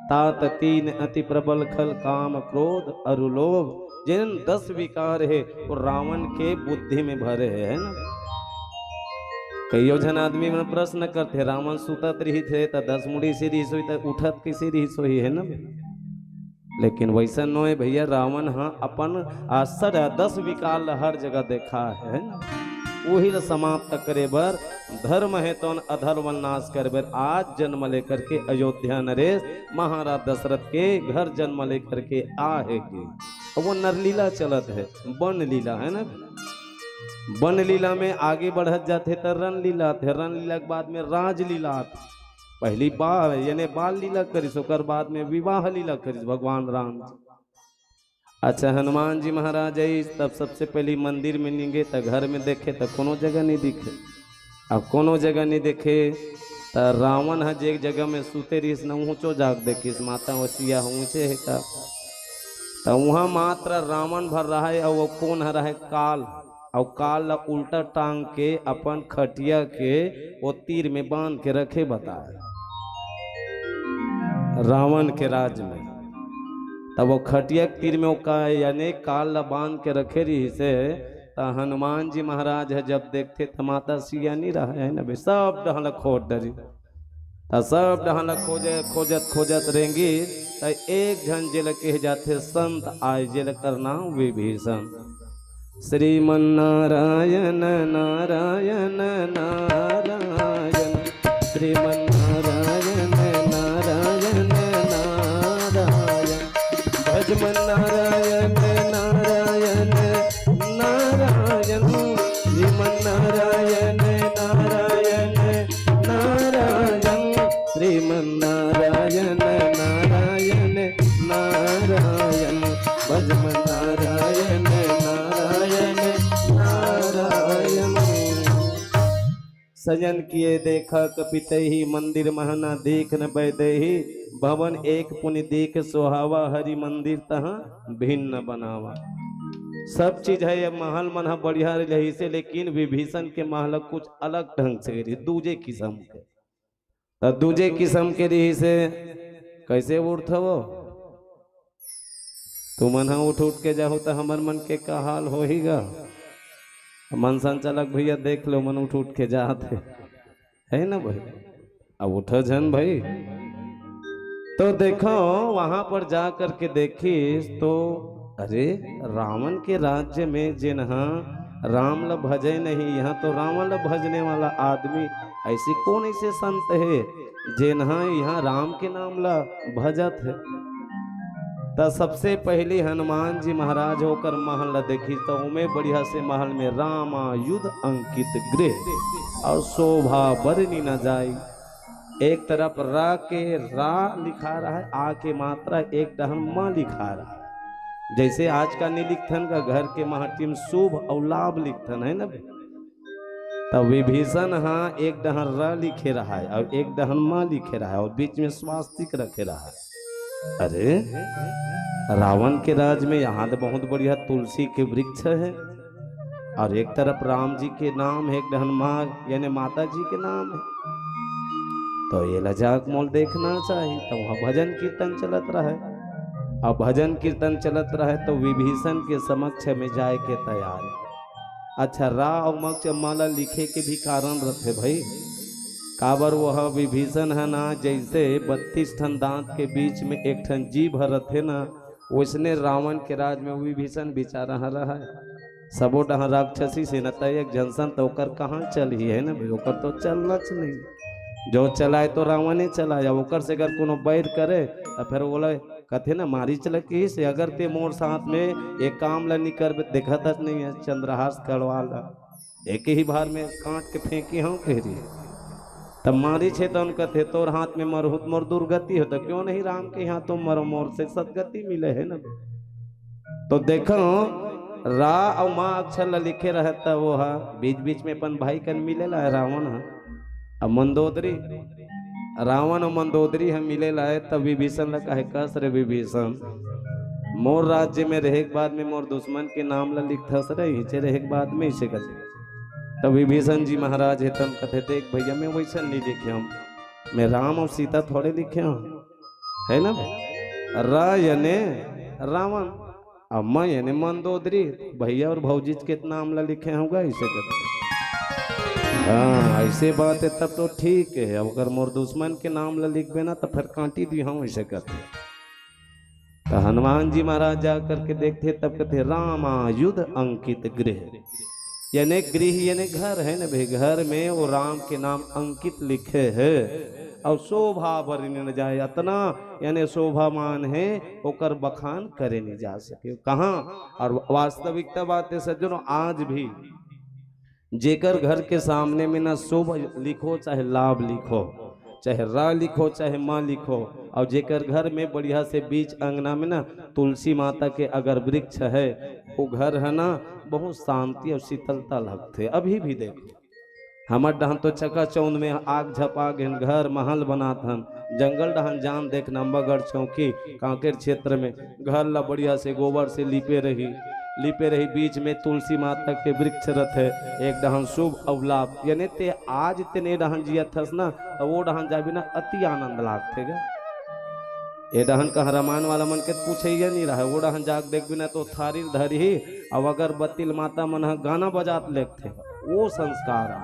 तात तीन अति प्रबल खल काम क्रोध अरु लोभ, जेन दस विकार हे, वो रावण के बुद्धि में भरे हे, है ना? कइयो झन आदमी मन प्रश्न करथे, रावण सुतत रिहिस हे, त दस मुड़ी से रिहिस होही, त उठत कइसे रिहिस होही, है ना? लेकिन वइसन नोहे भइया, रावण ह अपन आश्चर्य दस विकार ल हर जगह देखा हे, है ना? उही ल समाप्त करे बर धर्म हे तौन अधर्म ल नाश करे बर आज जन्म लेकर के अयोध्या नरेश महाराज दशरथ के घर जन्म लेकर के आ हे गे। अब वो नरलीला चलत हे, बन लीला, है ना? बन लीला में आगे बढ़त जाथे त रन लीला आथे, रन लीला के बाद में राज लीला आथे। पहली बाल यानी बाल लीला करिस, ओकर बाद में विवाह लीला करिस भगवान राम जी। अच्छा, हनुमान जी महाराज आइस, तब सबसे पहली मंदिर में निंगे, त घर में देखे, त कोनो जगह नहीं दिखे। अब कोनो जगह नहीं देखे, त रावण ह जे जगह में सुते रहिस न, ऊंचो जाग देखिस, माता वो सिया ह ऊंचे हे का। त उहाँ मात्र रावण भर रहा है, अउ वो कोन ह रहा है? काल। अउ काल ला उल्टा टांग के अपन खटिया के वो तीर में बांध के रखे बताए रावण के राज में। तब वो खटिया के तीर में वो का, यानी काल ला बांध के रखे रहिसे, त हनुमान जी महाराज ह जब देखथे त माता सिया नी रहे, है ना बे, सब डहन ला खोज डरिस। त सब डहन ला खोजे, खोजत खोजत रेंगिस, त एक झन जेला कहे जाथे संत आय, जेला कर नाम विभीषण। श्रीमन्नारायण नारायण नारायण, श्रीमन्नारायण नारायण नारायण, भजमन नारायण नारायण नारायण, श्रीमन्नारायण नारायण नारायण, श्रीमन्नारायण नारायण नारायण, भजमन नारायण नारायण नारायण। सजन किए देखा कपितही, मंदिर महना देख न बैदेही, भवन एक पुनि देख सोहावा, हरि मंदिर तहाँ भिन्न बनावा। सब चीज है, ये महल मन ह बढ़िया रहिसे, लेकिन विभीषण के महल कुछ अलग ढंग से रही, दूजे किस्म के। त दूजे किस्म के रहिसे, कैसे उठथव? तुमन ह उठ उठ के जाहू त हमर मन के का हाल होही गा? मन संचालक भैया देख लो, मन उठ उठ के जात हे, है ना भाई? अब उठो झन भाई। तो देखो, वहां पर जा करके देखिस तो, अरे, रावण के राज्य में जेन ह राम ल भजे नहीं, यहाँ तो रावण ल भजने वाला आदमी, ऐसे कौन ऐसे संत हे जेन ह यहाँ राम के नाम ल भजत हे? त सबसे पहली हनुमान जी महाराज ओकर महल ल देखिस, त ओमे बढ़िया से महल में रामायुध अंकित गृह और शोभा बरनि न जाय। एक तरफ र के रा लिखा रहा है, आ के मात्रा एक डहन म लिखा रहा है। जैसे आज का नहीं लिखथन का, घर के माटी म शुभ और लाभ लिखथन, है ना? त विभीषण ह एक डहन र लिखे रहा है और एक डहन म लिखे रहा है और बीच में स्वास्तिक रखे रहा है। अरे, रावण के राज में यहाँ तो बहुत बढ़िया तुलसी के वृक्ष है और एक तरफ राम जी के नाम है, एक डहन माँ यानी माता जी के नाम है। तो ये ला जाके मोल देखना चाहिए। तो वहाँ भजन कीर्तन चलत रहे, अब भजन कीर्तन चलत रहे तो विभीषण के समक्ष में जाए के तैयार है। अच्छा, रा अउ मक्ष माला लिखे के भी कारण रथे भाई, काबर वह विभीषण है ना, जैसे बत्तीस ठन दांत के बीच में एक ठन जीभ ह रथे ना, वैसने रावण के राज में विभीषण बेचारा ह रहा है। सबो डहार राक्षसी सेना त एक झन सन, त ओकर कहाँ चलही, है ना भाई? ओकर तो चलना च नहीं। जो चलाए तो रावणे चलाए, अब ओकर से अगर कोनो बैर करे त फिर बोले, कथे ना, मारीच ल किहिस, अगर ते मोर साथ में एक काम ल नी करबे, देखत हस नहीं है चंद्रहास कड़वा ल, एक ही बार में काट के फेंकी हूँ कह रही। तब मारीच हे तौन कथे, तोर हाथ में मरहूँ त मोर दुर्गति हो, तो क्यों नहीं राम के यहाँ तो मरो, मोर से सदगति मिले, है ना? तो देखो, रा अउ मा अक्षर ल लिखे रहे, त वो ह बीच बीच में अपन भाई कन मिले ला रावण ह। अब मंदोदरी, रावण अउ मंदोदरी ह मिले ला, तब विभीषण ल कहे, कस रे विभीषण, मोर राज्य में रहे के बाद में मोर दुश्मन के नाम ल लिखथस रे, इचे रहे के बाद में इसे कथे। तब विभीषण जी महाराज हे तन कथे, देख भैया, मैं वैसन नहीं लिखे हूँ, मैं राम और सीता थोड़े लिखे हूँ, है ना? रा यानी रावण, अब मैं यानी मंदोदरी, भैया और भौजी के नाम ला लिखे होगा, ऐसे करके। हाँ, ऐसे बात है, तब तो ठीक है। अब अगर मोर दुश्मन के नाम ला लिखबे ना, तो फिर काटी दी हम, ऐसे करके। तो हनुमान जी महाराज जा करके देखते, तब कहते, रामायुध अंकित गृह, यानी गृह यानी घर है ना भाई, घर में वो राम के नाम अंकित लिखे है। और शोभा बरनि न जाय, अतना यानी शोभामान है, ओकर बखान करे नहीं जा सके। कहाँ? और वास्तविकता बात है सज्जनों, आज भी जेकर घर के सामने में ना शुभ लिखो, चाहे लाभ लिखो, चाहे रा लिखो, चाहे मा लिखो, और जेकर घर में बढ़िया से बीच अंगना में ना तुलसी माता के अगर वृक्ष है, वो घर है ना, बहुत शांति और शीतलता लगथे। अभी भी देखो, हमर डहन तो चकाचौंध में आग झपा गेन, घर महल बनात हन। जंगल डहन जान देख, नंबागढ़ चौकी, कांकेर क्षेत्र में घर ला बढ़िया से गोबर से लीपे रही, लीपे रही, बीच में तुलसी माता के वृक्ष रथे, एक डहन शुभ अउ लाभ। यानी ते आज तेने डहन जियत हस ना, त वो डहन जाबे ना, अति आनंद लागथे गा। ए डहन कहाँ रमायन वाला मन के पूछे ये नहीं रहा, वो डहन जाके देखबे ना, तो थारी धरी ही, अब अगरबत्ती ल माता मन ह गाना बजात लेगथे, वो संस्कार आ।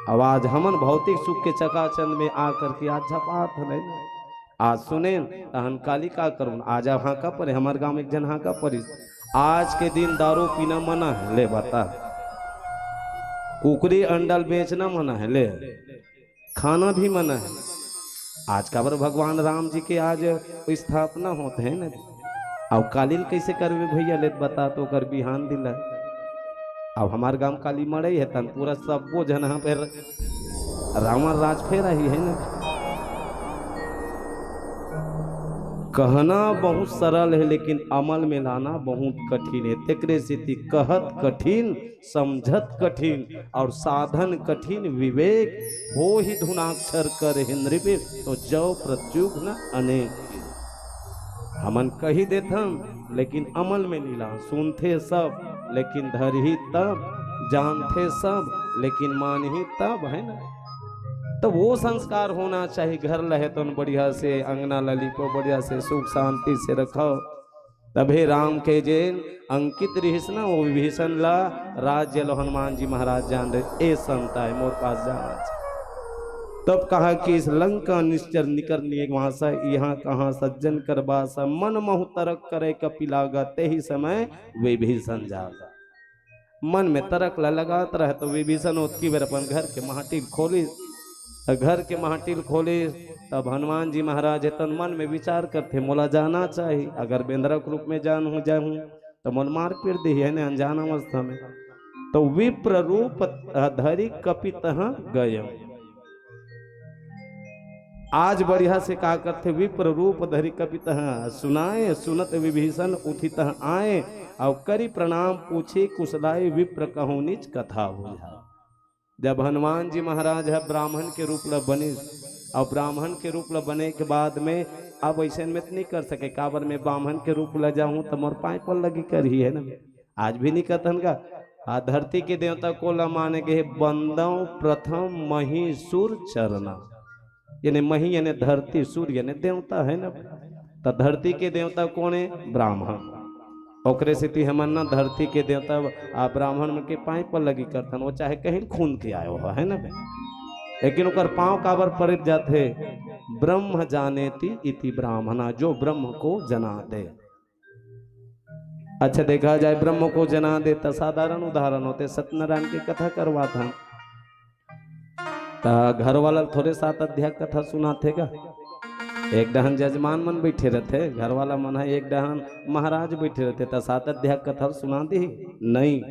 अब आज हमन भौतिक सुख के चकाचंद में आ करके आज झपात हन। आज सुनेन, तहन काली का करूँ, आज अब हाँका परे, हमर गाँव में एक झन हाँका परिस, आज के दिन दारू पीना मना है, ले बता। कुकरी अंडा ल बेचना मना है, ले खाना भी मना है। आज काबर भगवान राम जी के आज स्थापना होत है ना। अब काली ल कैसे करबे भैया, ले बता तो, ओकर बिहान दिन ल। अब हमार गांव काली मड़ई है, तन पूरा सब्बो झन ह फेर रावण राज फेर आही है ना। कहना बहुत सरल है, लेकिन अमल में लाना बहुत कठिन है। तेकरे सेती कहत कठिन, समझत कठिन और साधन कठिन। विवेक हो ही धुनाक्षर कर है नृविवेक, तो जव प्रत्युघ न अनेक। हमन कही देथन, लेकिन अमल में नी लान। सुनथे सब, लेकिन धरही तब, जानथे सब, लेकिन मानही तब, है ना? तो वो संस्कार होना चाहिए। घर ल हे तो बढ़िया से अंगना ल लिपो, बढ़िया से सुख शांति से रखो। तभे राम के जेन अंकित रिहिस ना, वो विभीषण ला राज्य लो हनुमान जी महाराज जान रहे, ए संत आए मोर पास जाना चाहिए। तब कहा कि इस लंका निश्चर निकर निवासा, यहाँ कहाँ सज्जन कर बासा, मन महु तरक करे कपि लागा, तेहि समय विभीषण जागा। मन में तरक ला लगात रहे तो विभीषण ओतकी बेर अपन घर के माटी ल खोलिस। त घर के माटी ल खोलिस, तब हनुमान जी महाराज एतन मन में विचार करथे, मोला जाना चाही, अगर बेंदरा के रूप में जान हूँ, जाहूँ, त मोला मार पीट देही, है ने, अनजान अवस्था में। तो विप्र रूप धरि कपि तहाँ गयम। आज बढ़िया से का करथे, विप्र रूप धरि कपि तहाँ सुनाए, सुनत विभीषण उठि तहाँ आए, और करि प्रणाम पूछे कुशलाए, विप्र कहूँ निज कथा बुझाए। जब हनुमान जी महाराज ह ब्राह्मण के रूप ल बनिस, और ब्राह्मण के रूप ल बने के बाद में अब ऐसे में त नहीं कर सके, काबर में ब्राह्मण के रूप ल जाहूँ त मोर पाए पर लगी करही, है ना। आज भी नहीं कहतन का, आ धरती के देवता को ल माने गए, बंदव प्रथम मही सुर चरना, यानी मही यानी धरती, सुर यानी देवता, है ना। त धरती के देवता कौन है? ब्राह्मण। ओकरे सेती हमन ना धरती के देवता आ ब्राह्मण मन के पाए पर लगी करथन, वो चाहे कहीं खून के आयो हो, है ना बे? लेकिन ओकर पाँव काबर पड़े जाथे? ब्रह्म जानेति इति ब्राह्मणा, जो ब्रह्म को जना दे। अच्छा, देखा जाए, ब्रह्म को जना दे त साधारण उदाहरण होथे, सत्यनारायण के कथा करवाथन, त घर वाला थोरे सात अध्याय कथा सुनाथे गा। एक डहन जजमान मन बैठे रथे, घर वाला मन ह, एक डहन महाराज बैठे रथे, त सात अध्याय कथा सुना दी? नहीं,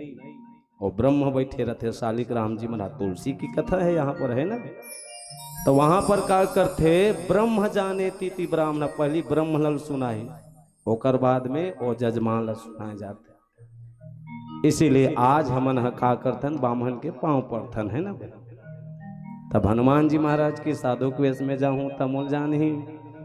वो ब्रह्म बैठे रथे, शालिक राम जी महाराज, तुलसी की कथा है यहाँ पर, है ना। तो वहां पर का करथे, ब्रह्म जानेति इति ब्राह्मण, पहली ब्रह्म ल सुनाही, ओकर बाद में वो जजमान ल सुनाए जाथे। इसीलिए आज हमन ह का करथन, बाम्हन के पांव पड़थन, है ना बे? तब हनुमान जी महाराज के साधु के वेश में जाहूं त मोल जानही,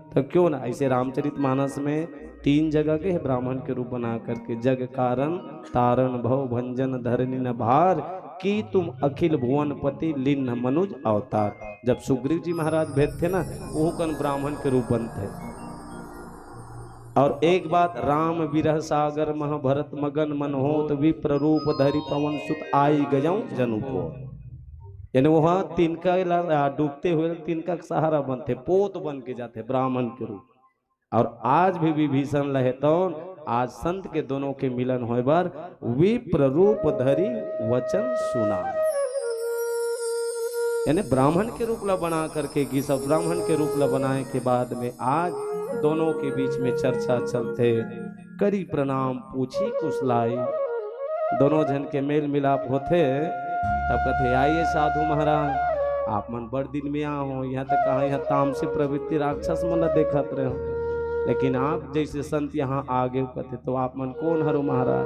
तो क्यों ना ऐसे रामचरित मानस में तीन जगह के ब्राह्मण के रूप बना करके, जग कारण तारण भव भंजन धरनी न भार, की तुम अखिल भुवनपति लिन्ह मनुज अवतार। जब सुग्रीव जी महाराज भेजथे ना, वो कन ब्राह्मण के रूप बनथे। और एक बात, राम विरह सागर मह भरत मगन मन होत, विप्र रूप धरि पवन सुत आई गयौ जनु को। यानी वहां तिनका ला, डूबते हुए तिनका के सहारा बनथे, पोत बन के जाथे ब्राह्मण के रूप। और आज भी विभीषण ल हे तौन, आज संत के दोनों के मिलन होय बर विप्र रूप धरि वचन सुना, यानी ब्राह्मण के रूप ला बना करके गिस, ब्राह्मण के रूप ला बनाए के बाद में आज दोनों के बीच में चर्चा चलथे, करी प्रणाम पूछी कुशलाई। दोनों झन के मेल मिलाप होथे, तब कथे, आइए साधु महाराज, आप मन बड़ दिन में आ हो, यहाँ तक कहा, यहाँ तामसी प्रवृत्ति राक्षस मन ला देखत रहे हो, लेकिन आप जैसे संत यहाँ आ गए, कथे, तो आप मन कौन हरो महाराज?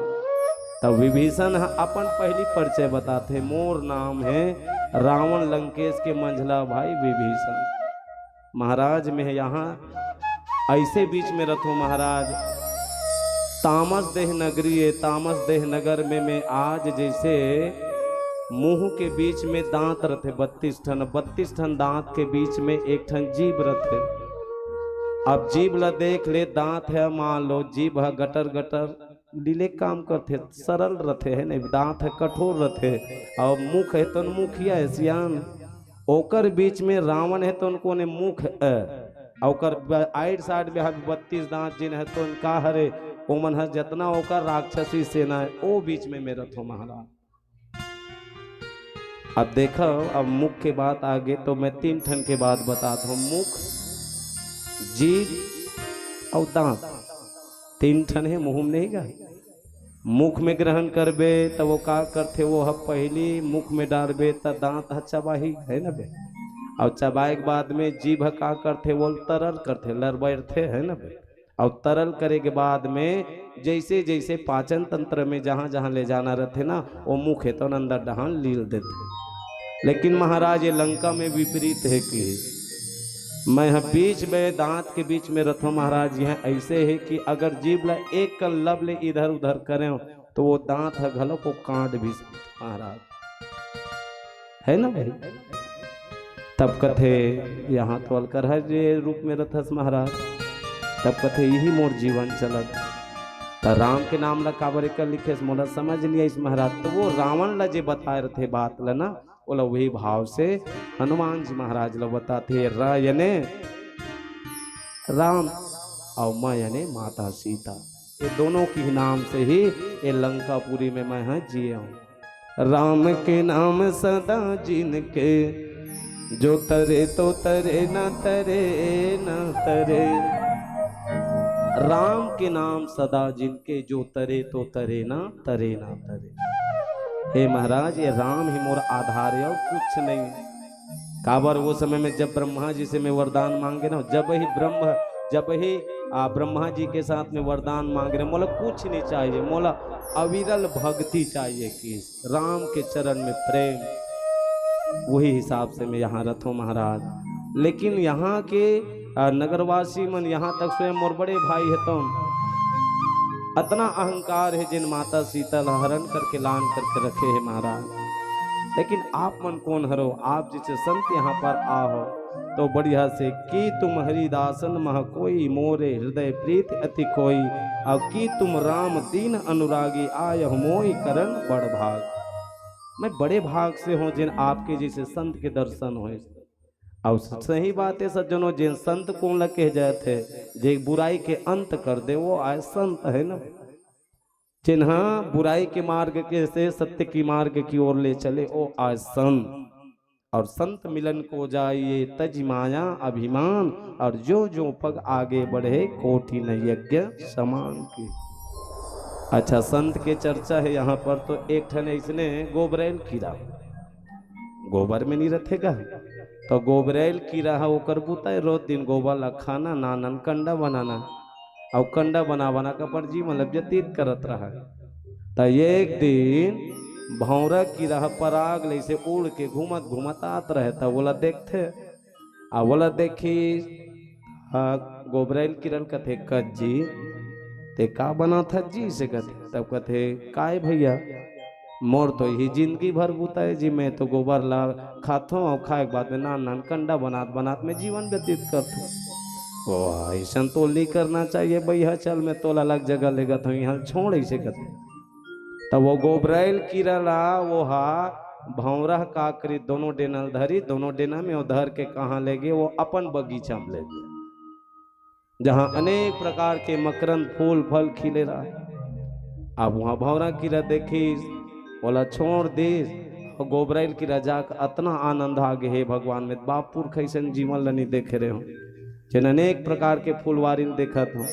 तब विभीषण ह अपन पहली परिचय बताथे, मोर नाम है रावण लंकेश के मंझला भाई विभीषण। महाराज, मैं यहाँ ऐसे बीच में रथो महाराज, तामस देह नगरी है, तामस देह नगर में मैं आज जैसे मुंह के बीच में दांत रथे बत्तीस ठन, बत्तीस ठन दांत के बीच में एक ठन जीभ रथे। अब जीभ ला देख ले, दांत है, मान लो जीभ है गटर गटर लीले काम करथे, सरल रथे, है नहीं, दांत है कठोर रथे, और मुख है तो मुखिया है सियान। ओकर बीच में रावण है तो उनको ने मुख है, और ओकर ब-, आइड साइड में हर बत्तीस दांत जिन है तो उनका हरे ओमन ह जतना ओकर राक्षसी सेना हे, ओ बीच में मैं रथों महाराज। अब देखो, अब मुख के बात आगे तो मैं तीन ठन के बात बतात हूँ, मुख, जीभ अउ दांत। तीन ठन हे, मुंह में नहीं गा। मुख में ग्रहण करबे त वो का करथे, वो ह पहली मुख में डारबे त दांत ह चबाही, है ना बे? अउ चबाए के बाद में जीभ ह का करथे, वो तरल करथे, लरबैरथे, है ना बे? अउ तरल करे के बाद में जैसे जैसे पाचन तंत्र में जहां जहां ले जाना रहथे ना, वो मुख हे तो अंदर डहान लील देथे। लेकिन महाराज, ये लंका में विपरीत हे कि मैं ह बीच में, दांत के बीच में रथों महाराज। यह ऐसे हे कि अगर जीभ ला एक कन लब ले इधर उधर करें तो वो दांत ह घलो को काट भी सकथे महाराज, है ना भाई? तब कथे, यहाँ तो अलकर हर जे रूप में रथस महाराज। तब कथे, यही मोर जीवन चलत। त राम के नाम ला काबर एकर लिखेस, मोला समझ नहीं आइस महाराज। तो वो रावण ला जे बताए रथे बात ला ना, ओला वही भाव से हनुमान जी महाराज ला बताथे, र याने राम अउ म याने माता सीता। ये दोनों के नाम से ही ये लंकापुरी में मैं ह जिए हूँ। राम के नाम सदा जिनके, जो तरे तो तरे, ना तरे, ना तरे। राम के नाम सदा जिनके, जो तरे तो तरे, ना तरे, ना तरे। हे महाराज, ये राम ही मोर आधार हे अउ कुछ नहीं। काबर वो समय में जब ब्रह्मा जी से मैं वरदान मांगे ना, जब ही ब्रह्म, जब ही, आ, ब्रह्मा जी के साथ में वरदान मांगे ना, मोला कुछ नहीं चाहिए, मोला अविरल भक्ति चाहिए कि राम के चरण में प्रेम। वही हिसाब से मैं यहाँ रथों महाराज। लेकिन यहाँ के, आ, नगरवासी मन, यहाँ तक स्वयं मोर बड़े भाई हे तो अतना अहंकार हे, जिन माता सीता ला हरण करके लान करके रखे हे महाराज। लेकिन आप मन कौन हरो, आप जैसे संत यहाँ पर आहो तो बढ़िया से, कि तुम हरिदासन मह कोई, मोरे हृदय प्रीत अति खोई, अउ कि तुम राम दीन अनुरागी, आयहु मोहि करन बड़ भाग। मैं बड़े भाग से हूँ जिन आपके जैसे संत के दर्शन होए। अउ सही बात हे सज्जनों, जिन संत कोन ला कहे जाथे, जे बुराई के अंत कर दे, वो आय संत, है ना? जिन्हा बुराई के मार्ग के से सत्य की मार्ग की ओर ले चले, वो आय संत। और संत मिलन को जाइए तजि माया अभिमान, और जो जो पग आगे बढ़े कोटि न यज्ञ समान की। अच्छा, संत के चर्चा हे यहाँ पर, तो एक ठन अइसने गोबरैल कीरा, गोबर में नहीं रथे गा, तो गोबरैल कीरा ह ओकर बुता हे, रोज दिन गोबर ला खाना, नानन कंडा बनाना, अउ कंडा बना बना के अपन जीवन ला व्यतीत करत रहा। त एक दिन भौंरा कीरा ह पराग ले से उड़ के घूमत घूमत आत रहे, त ओला देखथे, आ ओला देखिस, आ, गोबरैल कीरा ल कथे, "कस जी, ते का बनाथस जी?" से कथे। तब कथे, "काय भैया, मोर तो यही जिंदगी भर बुता हे जी, मैं तो गोबर ला खाथों अउ खाए के बाद में नान नान कंडा बनात बनात मैं जीवन व्यतीत करथों।" "ओ, अइसन तो नहीं करना चाहिए भैया, चल मैं तोला अलग जगह लेगत हूँ, यहाँ छोड़," अइसे कथे। तब वो गोबरैल कीरा ला वो हा भौंरा का करी, दोनों डेना ल धरी, दोनों डेना में वो धर के कहाँ ले गे, वो अपन बगीचा में ले गे, जहाँ अनेक प्रकार के मकरंद फूल फल खिले रहा। अब वहाँ भौंरा कीरा देखिस, ओला छोड़ दिस, अउ गोबरैल कीरा जाके अतना आनंद आ गे, "हे भगवान, मैं बाप पुरख अइसन जीवन ल नहीं देखे रहे हूँ।" जेन अनेक प्रकार के फुलवारी ल देखत हूँ।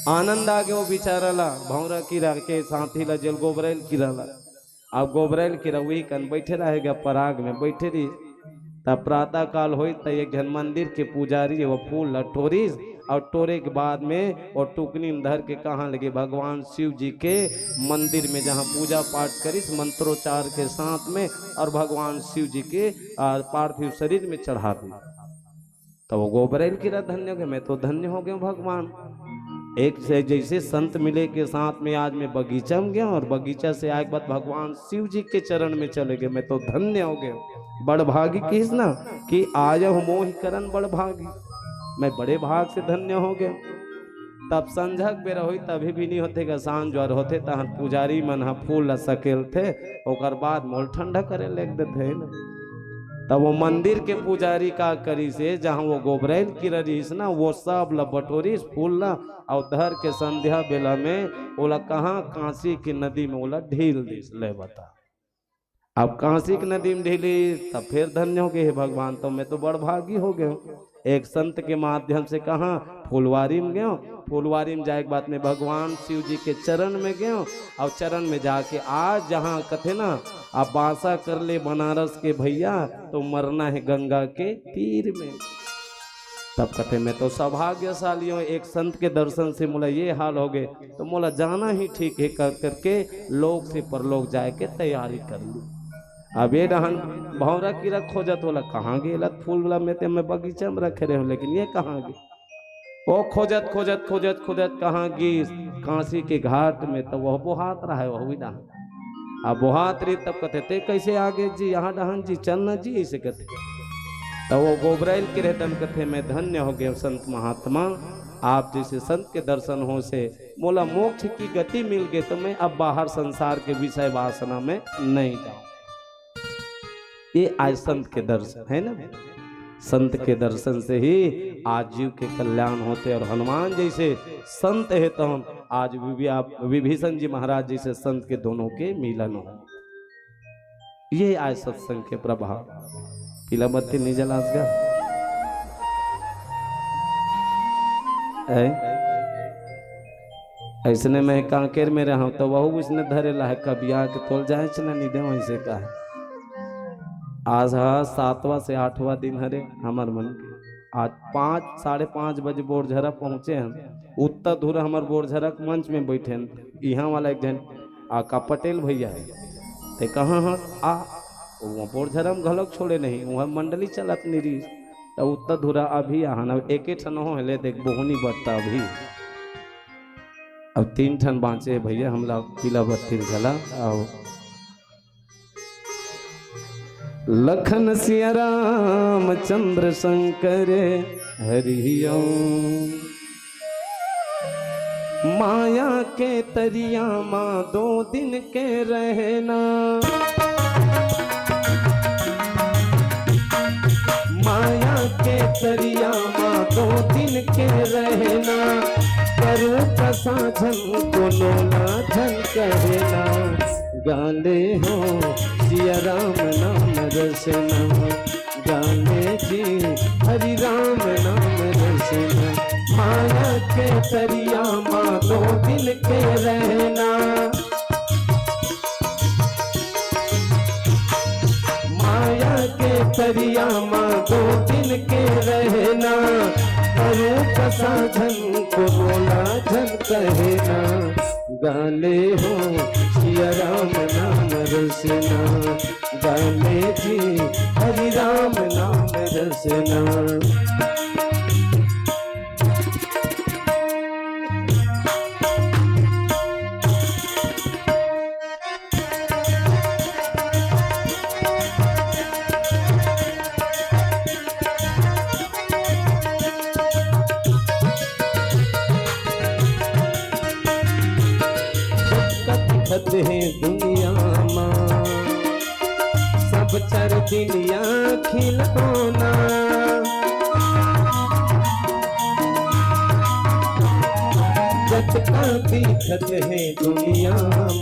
आनंद आ गे वो बेचारा ला, भौंरा कीरा के साथी ला, जेल गोबरैल कीरा ला। अब गोबरैल कीरा उही कन बैठे रहे गा, पराग में बैठे रही। तब प्रातः काल होई, त एक झन मंदिर के पुजारी वो फूल ला टोरिस, और टोरे के बाद में वो टुकनी में धर के कहाँ ले गे, भगवान शिव जी के मंदिर में, जहाँ पूजा पाठ करिस मंत्रोच्चार के साथ में, और भगवान शिव जी के, आ, पार्थिव शरीर में चढ़ा दी। तो वो गोबरैल कीरा धन्य हो गए, "मैं तो धन्य हो गया भगवान, एक से जैसे संत मिले के साथ में आज मैं बगीचा में गया और बगीचा से आए के बाद भगवान शिव जी के चरण में चले गए, मैं तो धन्य हो गया।" बड़ भागी किस ना कि आयहु मोहि करन बड़ भागी, मैं बड़े भाग से धन्य हो गया। तब संझक बेरा होई, तभी भी नहीं होथे गा, सांझ ज्वर होथे, तहन पुजारी मन ह फूल ल सकेलथे, ओकर बाद मोल ठंडा करे लेग देथे, है ना? तब वो मंदिर के पुजारी का करिस हे, जहाँ वो गोबरैल किरा रहिस ना, वो सब ला बटोरिस फूल ला, अउ धर के संध्या बेला में ओला कहाँ, काशी के नदी में ओला ढील दिस। ले बता, अब काशी के नदी में ढीली, तब फिर धन्य हो गए, "हे भगवान, तो मैं तो बड़ भागी हो गए हूँ।" एक संत के माध्यम से कहाँ, फुलवारी में गयो। फुलवारी में जाए के बाद में भगवान शिव जी के चरण में गयो, अउ चरण में जाके आज जहाँ कथे ना, अब बासा कर ले बनारस के भैया, तो मरना है गंगा के तीर में। तब कथे, "मैं तो सौभाग्यशाली हूँ, एक संत के दर्शन से मोला ये हाल हो गए, तो मोला जाना ही ठीक है," कर करके लोक से परलोक जाए के तैयारी कर ली। अब ये डहन भौंरा किरा खोजत, ओला कहाँ गे? एला फूल वाला में ते मैं बगीचा में रखे रहे हूँ, लेकिन ये कहाँ गे? वो खोजत, खोजत, खोजत, खोजत कहाँ गिस? काशी के घाट में, तो वह बोहात रहा है, वह भी डहन। अब बोहात रही, तब कथे, "ते कैसे आ गे जी यहाँ डहन जी? चल न जी," ऐसे कथे। तो वो गोबरैल के रहतन कथे, "मैं धन्य हो गए संत महात्मा, आप जैसे संत के दर्शन हो से मोला मोक्ष की गति मिल गई, तो मैं अब बाहर संसार के विषय वासना में नहीं जाऊँ।" ये आय संत के दर्शन है ना, संत के दर्शन से ही आज जीव के कल्याण होते। और हनुमान जैसे संत है, तो हम आज विभि-, आप विभीषण जी महाराज जैसे संत के दोनों के मिलन हो। ये आय सत्संग के प्रभाव। पीला बत्ती नहीं जलास गा। ऐ? ऐसने मैं कांकेर में रहा हूँ, तो वहू उसने धरे ला है, कबिया के तोल जाए चला नहीं दे, वैसे कहा। आज हा सातवां से आठवां दिन हरे हमर मन के। आज पाँच, साढ़े पाँच बजे बोरझरा पहुँचे हम। उत्ता धुरा हमर बोरझरा के मंच में बैठे हैं। यहाँ वाला एक जन आका पटेल भैया है, ते कहाँ हस? आ, वो बोरझरा में घलोक छोड़े नहीं, वहाँ मंडली चलत नहीं रही। तो उत्ता धुरा अभी यहाँ ना, एक ठन हो ले देख, बोहनी बट्टा अभी। अब तीन ठन बाँचे हे भैया, हमला पीला बत्ती घला। आओ। लखन सिया राम चंद्र शंकर हरिओम। माया के तरिया मा दो दिन के रहना। माया के तरिया मा दो दिन के रहना। करूँ कसा झन कोनो ला झन कहना। गाले हो सिया राम नाम रसना। गाले जी हरि राम नाम रसना। माया के तरिया मा दो दिन के रहना। माया के तरिया मा दो दिन के रहना। करूँ कसा झन कोनो ला झन कहना। गाले हो सिया राम नाम रसना। गाले जी हरि राम नाम रसना। दिखत हे दुनिया मा सब चार दुनिया खिलौना। जतका दिखत हे दुनिया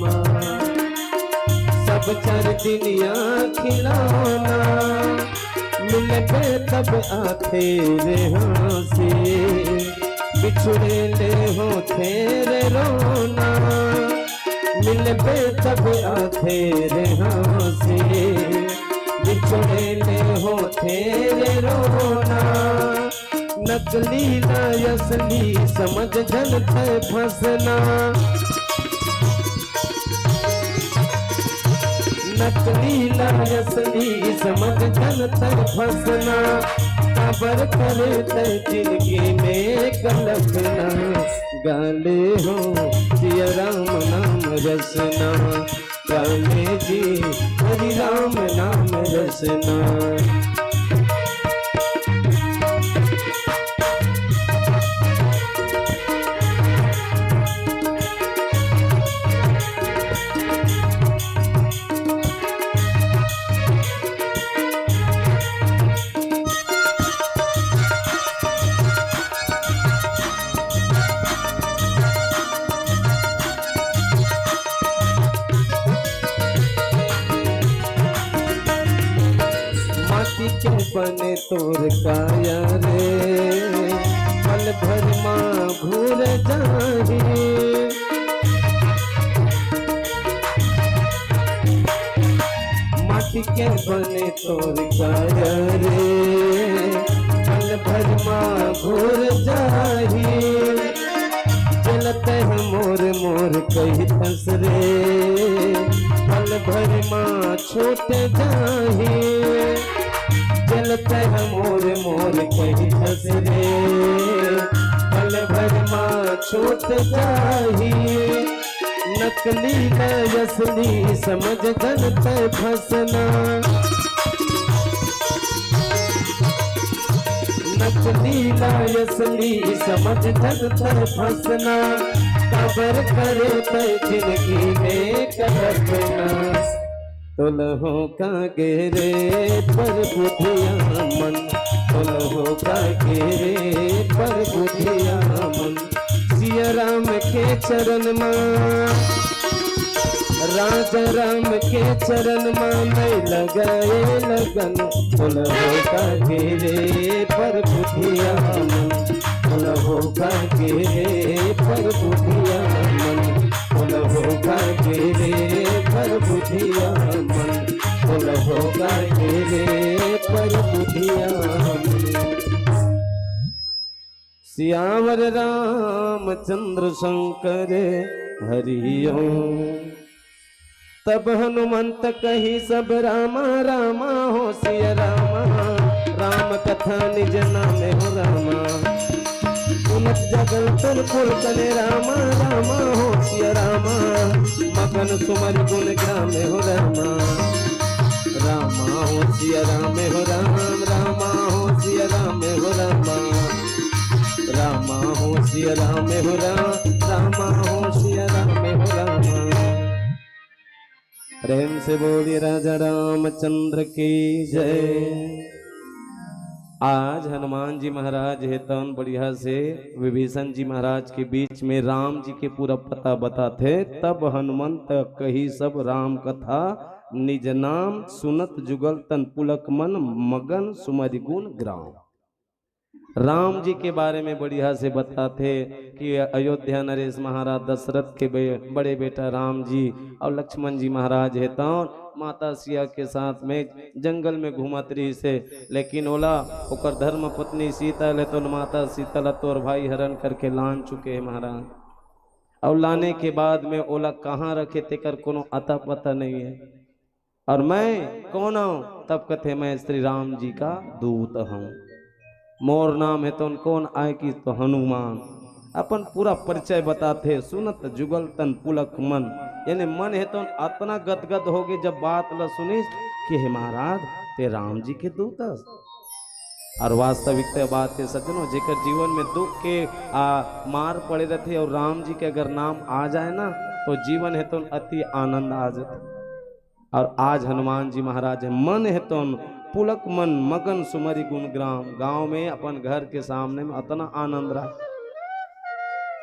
मा सब चार दुनिया खिलौना। मिलबे तब आथे रे हाँसी, बिछुड़े ले होथे रे रोना। मिलबे तब आथे रे हाँसी, बिछुड़े ले होथे रे रोना। नकली ला असली समझ झन थै फँसना। नकली ला असली समझ झन थै फँसना। काबर करे तै जिंदगी में कल्पना। गाले हो सिया राम नाम रसना। गाले जी हरि राम नाम रसना। बने तोर काया रे, पल भर मा घूर जाही। माटी के बने तोर काया रे, पल भर मा घूर जाही। जलत है मोर मोर कही तस रे, पल भर मा छूट जाही। जलत है मोर मोर कही तस रे, पल भर मा छूट जाही। नकली न असली समझ धन तय फसना। नकली न असली समझ धन तय फसना। कबर करे तय जिंदगी में कल्पना। तुलहो का गेरे पर बुधिया मन, तुलहो का गेरे पर बुधिया मन। सिया राम के चरण मा, राजा राम के चरण मा, नहीं लगाए लगन। तुलहो का गेरे पर बुधिया मन, तुलहो का गेरे पर बुधिया मन। फूल होगा तेरे पर बुधिया मन, फूल होगा तेरे पर बुधिया मन। सियावर रामचंद्र शंकर हरिओम। तब हनुमंत कही सब रामा रामा हो सिया रामा, राम कथा निज नाम हो रामा। सुनत जगल तुल पुलकने रामा रामा हो सिया रामा, मगन सुमर गुण ग्राम हो रामा। रामा हो सिया राम हो राम, रामा हो सिया राम हो रामा। रामा हो सिया राम हो राम, रामा हो सिया राम हो रामा। प्रेम से बोलिए राजा रामचंद्र की जय। आज हनुमान जी महाराज हेतन बढ़िया से विभीषण जी महाराज के बीच में राम जी के पूरा पता बताथे। तब हनुमंत कही सब राम कथा निज नाम, सुनत जुगल तन पुलक मन, मगन सुमरि गुण ग्राम। राम जी के बारे में बढ़िया से बताथे कि अयोध्या नरेश महाराज दशरथ के बे-, बड़े बेटा राम जी और लक्ष्मण जी महाराज हेतन माता सिया के साथ में जंगल में घूमत रहिसे, लेकिन ओला ओकर धर्म पत्नी सीता ले तो माता सीता ला तोर भाई हरण करके लान चुके हे महाराज। और लाने के बाद में ओला कहाँ रखे तेकर कोनो अता पता नहीं है। और मैं कौन हूँ? तब कथे, मैं श्री राम जी का दूत हूँ। मोर नाम हेतन कौन आय कि तो हनुमान। अपन पूरा परिचय बताथे। सुनत जुगल तन पुलक मन, यानी मन हेतन अतना गदगद हो गए जब बात ल सुनिस कि हे महाराज, ते राम जी के दूत हस। और वास्तविकता बात है सज्जनों, जेकर जीवन में दुख के आ, मार पड़े रहते और राम जी के अगर नाम आ जाए ना, तो जीवन हेतन अति आनंद आ जाता। और आज हनुमान जी महाराज हे, मन हेतन पुलक मन, मगन सुमरि गुण ग्राम। गांव में अपन घर के सामने में अतना आनंद रहा।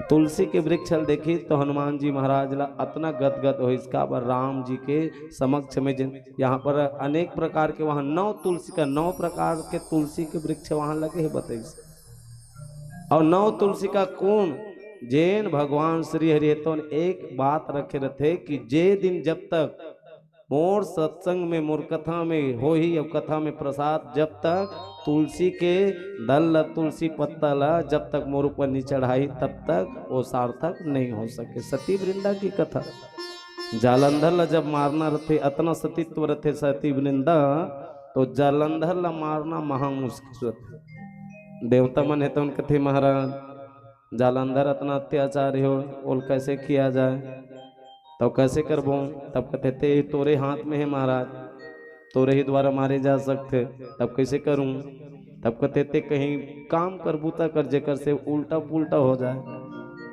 तुलसी के वृक्ष ल देखी तो हनुमान जी महाराज ला अतना गदगद होइस, काबर राम जी के समक्ष में जिन, यहाँ पर अनेक प्रकार के, वहाँ नौ तुलसी का, नौ प्रकार के तुलसी के वृक्ष वहाँ लगे हे, बताइस। और नौ तुलसी का कौन? जेन भगवान श्री हरि हेतन एक बात रखे रहते कि जे दिन जब तक मोर सत्संग में, मोर कथा में होही, अब कथा में प्रसाद जब तक तुलसी के दल ला, तुलसी पत्ता ला जब तक मोर ऊपर नहीं चढ़ाही, तब तक वो सार्थक नहीं हो सके। सती वृंदा की कथा, जालंधर ला जब मारना रहते, अतना सतीत्व रहते सती वृंदा, तो जालंधर ला मारना महा मुश्किल रहते। देवता मन हेतन कथे, महाराज, जालंधर अतना अत्याचारी हो, ओल कैसे किया जाए? तब कैसे करबो? तब कथे, ते तोरे हाथ में हे महाराज, तोरे ही द्वारा मारे जा सकथे, तब कैसे करूं? तब कथे, ते कहीं काम कर, बूता कर, जेकर से उल्टा पुल्टा हो जाए।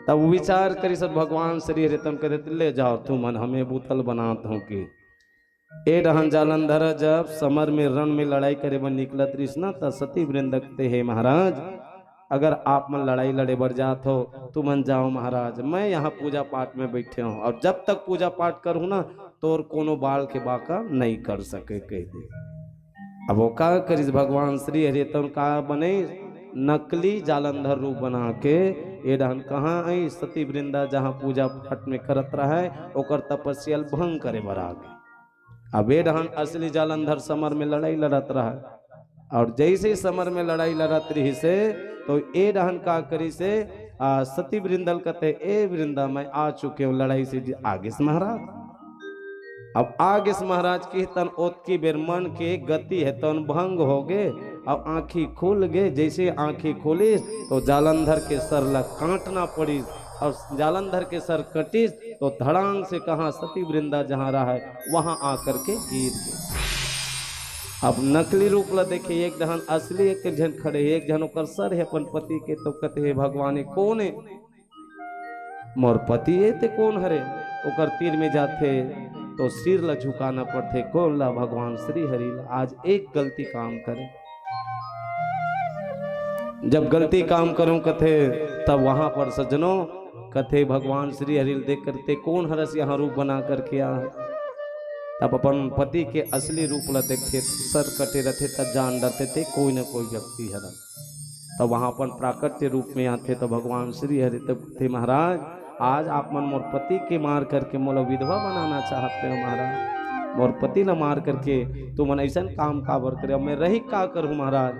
तब विचार करिस भगवान श्री हरि, तब कथे, ले जाओ तुमन, हमें बूता ल बनात हूं कि ए डहन जालंधर जब समर में, रण में लड़ाई करे बर निकलत रिहिस ना, त सती वृंद कथे, हे महाराज, अगर आप मन लड़ाई लड़े बर जात हो, तुमन जाओ महाराज, मैं यहाँ पूजा पाठ में बैठे हूँ, और जब तक पूजा पाठ करूँ ना, तोर कोनो बाल के बांका नहीं कर सके, कह दे। अब वो का करिस भगवान श्री हरि, तौन का बने, नकली जालंधर रूप बना के ए डहन कहाँ आई, सती वृंदा जहाँ पूजा पाठ में करत रहय, ओकर तपस्या ल भंग करे बर आ गे। अब ए डहन असली जालंधर समर में लड़ाई लड़त रहय, और जैसे ही समर में लड़ाई लड़त रहिसे, तो ए डहन का करिसे, आ, सती वृंदा ल कथे, "ए वृंदा, मैं आ चुके हूँ लड़ाई से।" जी, आगिस महाराज। अब आगिस महाराज कि तन ओतकी बेर मन के गति हे तौन भंग हो गे, अब आँखी खुल गे। जैसे आँखी खुलिस, तो जालंधर के सर ला काटना पड़िस, और जालंधर के सर कटिस, तो धड़ांग से कहाँ सती वृंदा जहाँ रहय, वहाँ आकर के गिर गे। अब नकली रूप ला देखे, एक डहन असली एक झन खड़े हे, एक झन ओकर सर हे अपन पति के, तो कथे, "हे भगवान, ये कोन हे?" "मोर पति ए, ते कोन हरे?" ओकर तीर में जाथे तो सिर ला झुकाना पड़थे। कोन ला? भगवान श्री हरि ला। आज एक गलती काम करे, जब गलती काम करूं कथे, तब वहां पर सज्जनों कथे, भगवान श्री हरि ला देख करते, "कोन हरस यहाँ रूप बना करके आ?" तब अपन पति के असली रूप ला देखथे, सर कटे रहथे, तब जान डरथे, ते कोई न कोई व्यक्ति हरन। तब वहां अपन प्राकृत रूप में आथे, तो भगवान श्री हरि तब कथे, "महाराज, आज आप मन मोर पति के मार करके मोला विधवा बनाना चाहते हो महाराज, मोर पति ला मार करके तुमन ऐसन काम काबर करे? अब मैं रही का करूं महाराज?"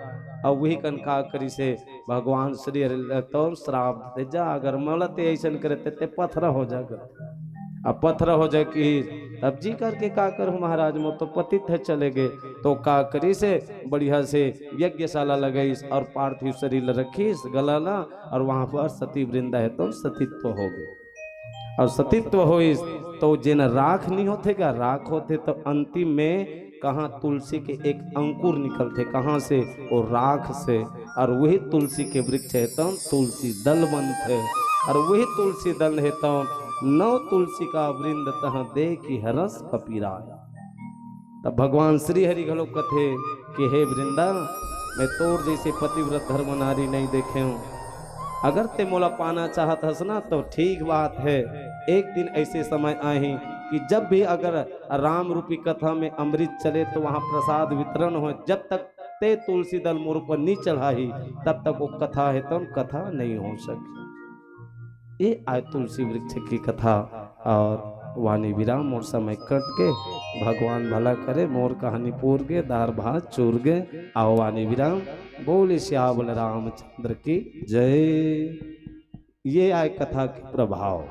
अब वही कन का करिसे, भगवान श्री हरि ला तो श्राप देथे, "जा, अगर मोला ते ऐसन करे ते, ते पथरा हो जा कर।" अब पथरा हो जाय कि तब जी करके का करूं महाराज, मोर तो पति थे चले गे। तो का करिसे, बढ़िया से यज्ञशाला लगाइस और पार्थिव शरीर ल रखिस गला ला, और वहां पर सती वृंदा हे तो सतीत्व हो गे। और सतीत्व होइस तो जेन राख नहीं होथे का, राख होथे तो अंतिम में कहाँ तुलसी के एक अंकुर निकलथे, कहाँ से? वो राख से। और वही तुलसी के वृक्ष हे तौन तुलसी दल बनथे, और वही तुलसी दल हे तौन नौ तुलसी का वृंद तहाँ देखि हरस कपिराज। तब भगवान श्री हरि घलो कथे कि हे वृंदा, मैं तोर जैसे पतिव्रत धर्म नारी नहीं देखे हूँ। अगर ते मोला पाना चाहत हस ना, तो ठीक बात है, एक दिन ऐसे समय आही कि जब भी अगर राम रूपी कथा में अमृत चले तो वहाँ प्रसाद वितरण हो, जब तक ते तुलसी दल मोर ऊपर नहीं चढ़ाही, तब तक वो कथा हे तौन कथा नहीं हो सके। ये आय तुलसी वृक्ष की कथा। और वाणी विराम, मोर समय कट गे, भगवान भला करे, मोर कहानी पूर गे, दार भात चूर गे। आओ वाणी विराम, बोले सियावल रामचंद्र की जय। ये आय कथा के प्रभाव।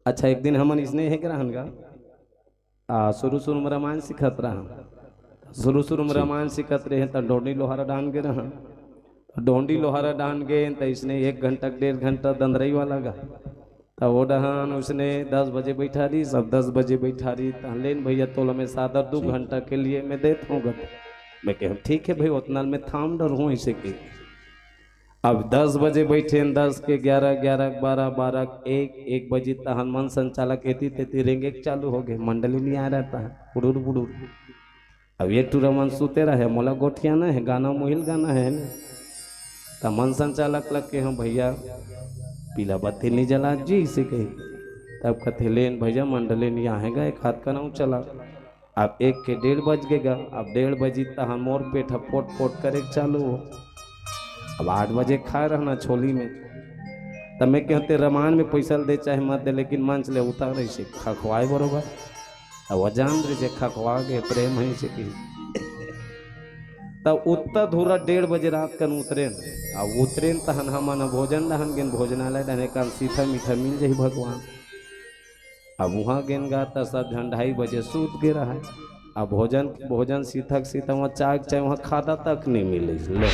अच्छा, एक दिन हमन इसने हे ग्रहण गा, आ, शुरू शुरू में रामायण सिखत रहन। शुरू शुरू में जी। रामायण सिखत रहे त डोंडी लोहारा डाहन गे रहन। डोंडी लोहारा डाहन गे त इसने एक घंटा, डेढ़ घंटा दंदरई वाला गा। त वो डहन उसने दस बजे बैठा रही, सब दस बजे बैठा रही। त लेन भैया, तोला मैं सादर दो जी। घंटा के लिए मैं देत हूँ गा। मैं कहे, "ठीक है भाई, उतना मैं थाम डर हूँ ऐसे के।" अब दस बजे बैठे हैं, दस के ग्यारह, ग्यारह के बारह, बारह के एक, एक बजे तहन मन संचालक एती तेती रेंगे के चालू हो गए, मंडली नहीं आ रहता है, उड़ुर बुड़ुर। अब ये टूरा मन सूते रहे, मोला गोठियाना है, गाना मोहिल गाना है ना। त मन संचालक लग के, "हाँ भैया, पीला बत्ती नहीं जला जी," इसे कही। तब कथे, "लेन भैया, मंडली नहीं आएगा, एक हाथ का नाम चला।" अब एक के डेढ़ बज गे गा, अब डेढ़ बजी तहाँ मोर पेट ह पोट पोट करे के चालू हो। अब आठ बजे खाए रहना छोली में, तब मैं कहते रामायण में पैसा दे चाहे मत दे, लेकिन मंच ले उतार ऐसे खखवाए बरोबर। अब वो जान रहे जे खखवा गए प्रेम है से की। तब उत्ता धूरा डेढ़ बजे रात कन उतरेन। अब उतरेन तहन हमन भोजन डहन गेन, भोजनालय डहन एकान सीथा मीठा मिल जाही भगवान। अब वहाँ गेन गा त सब झन ढाई बजे सूत गे रहय। अब भोजन, भोजन सीथक सीथा वहाँ चाय के चाय वहाँ खादा तक नहीं मिले। लो,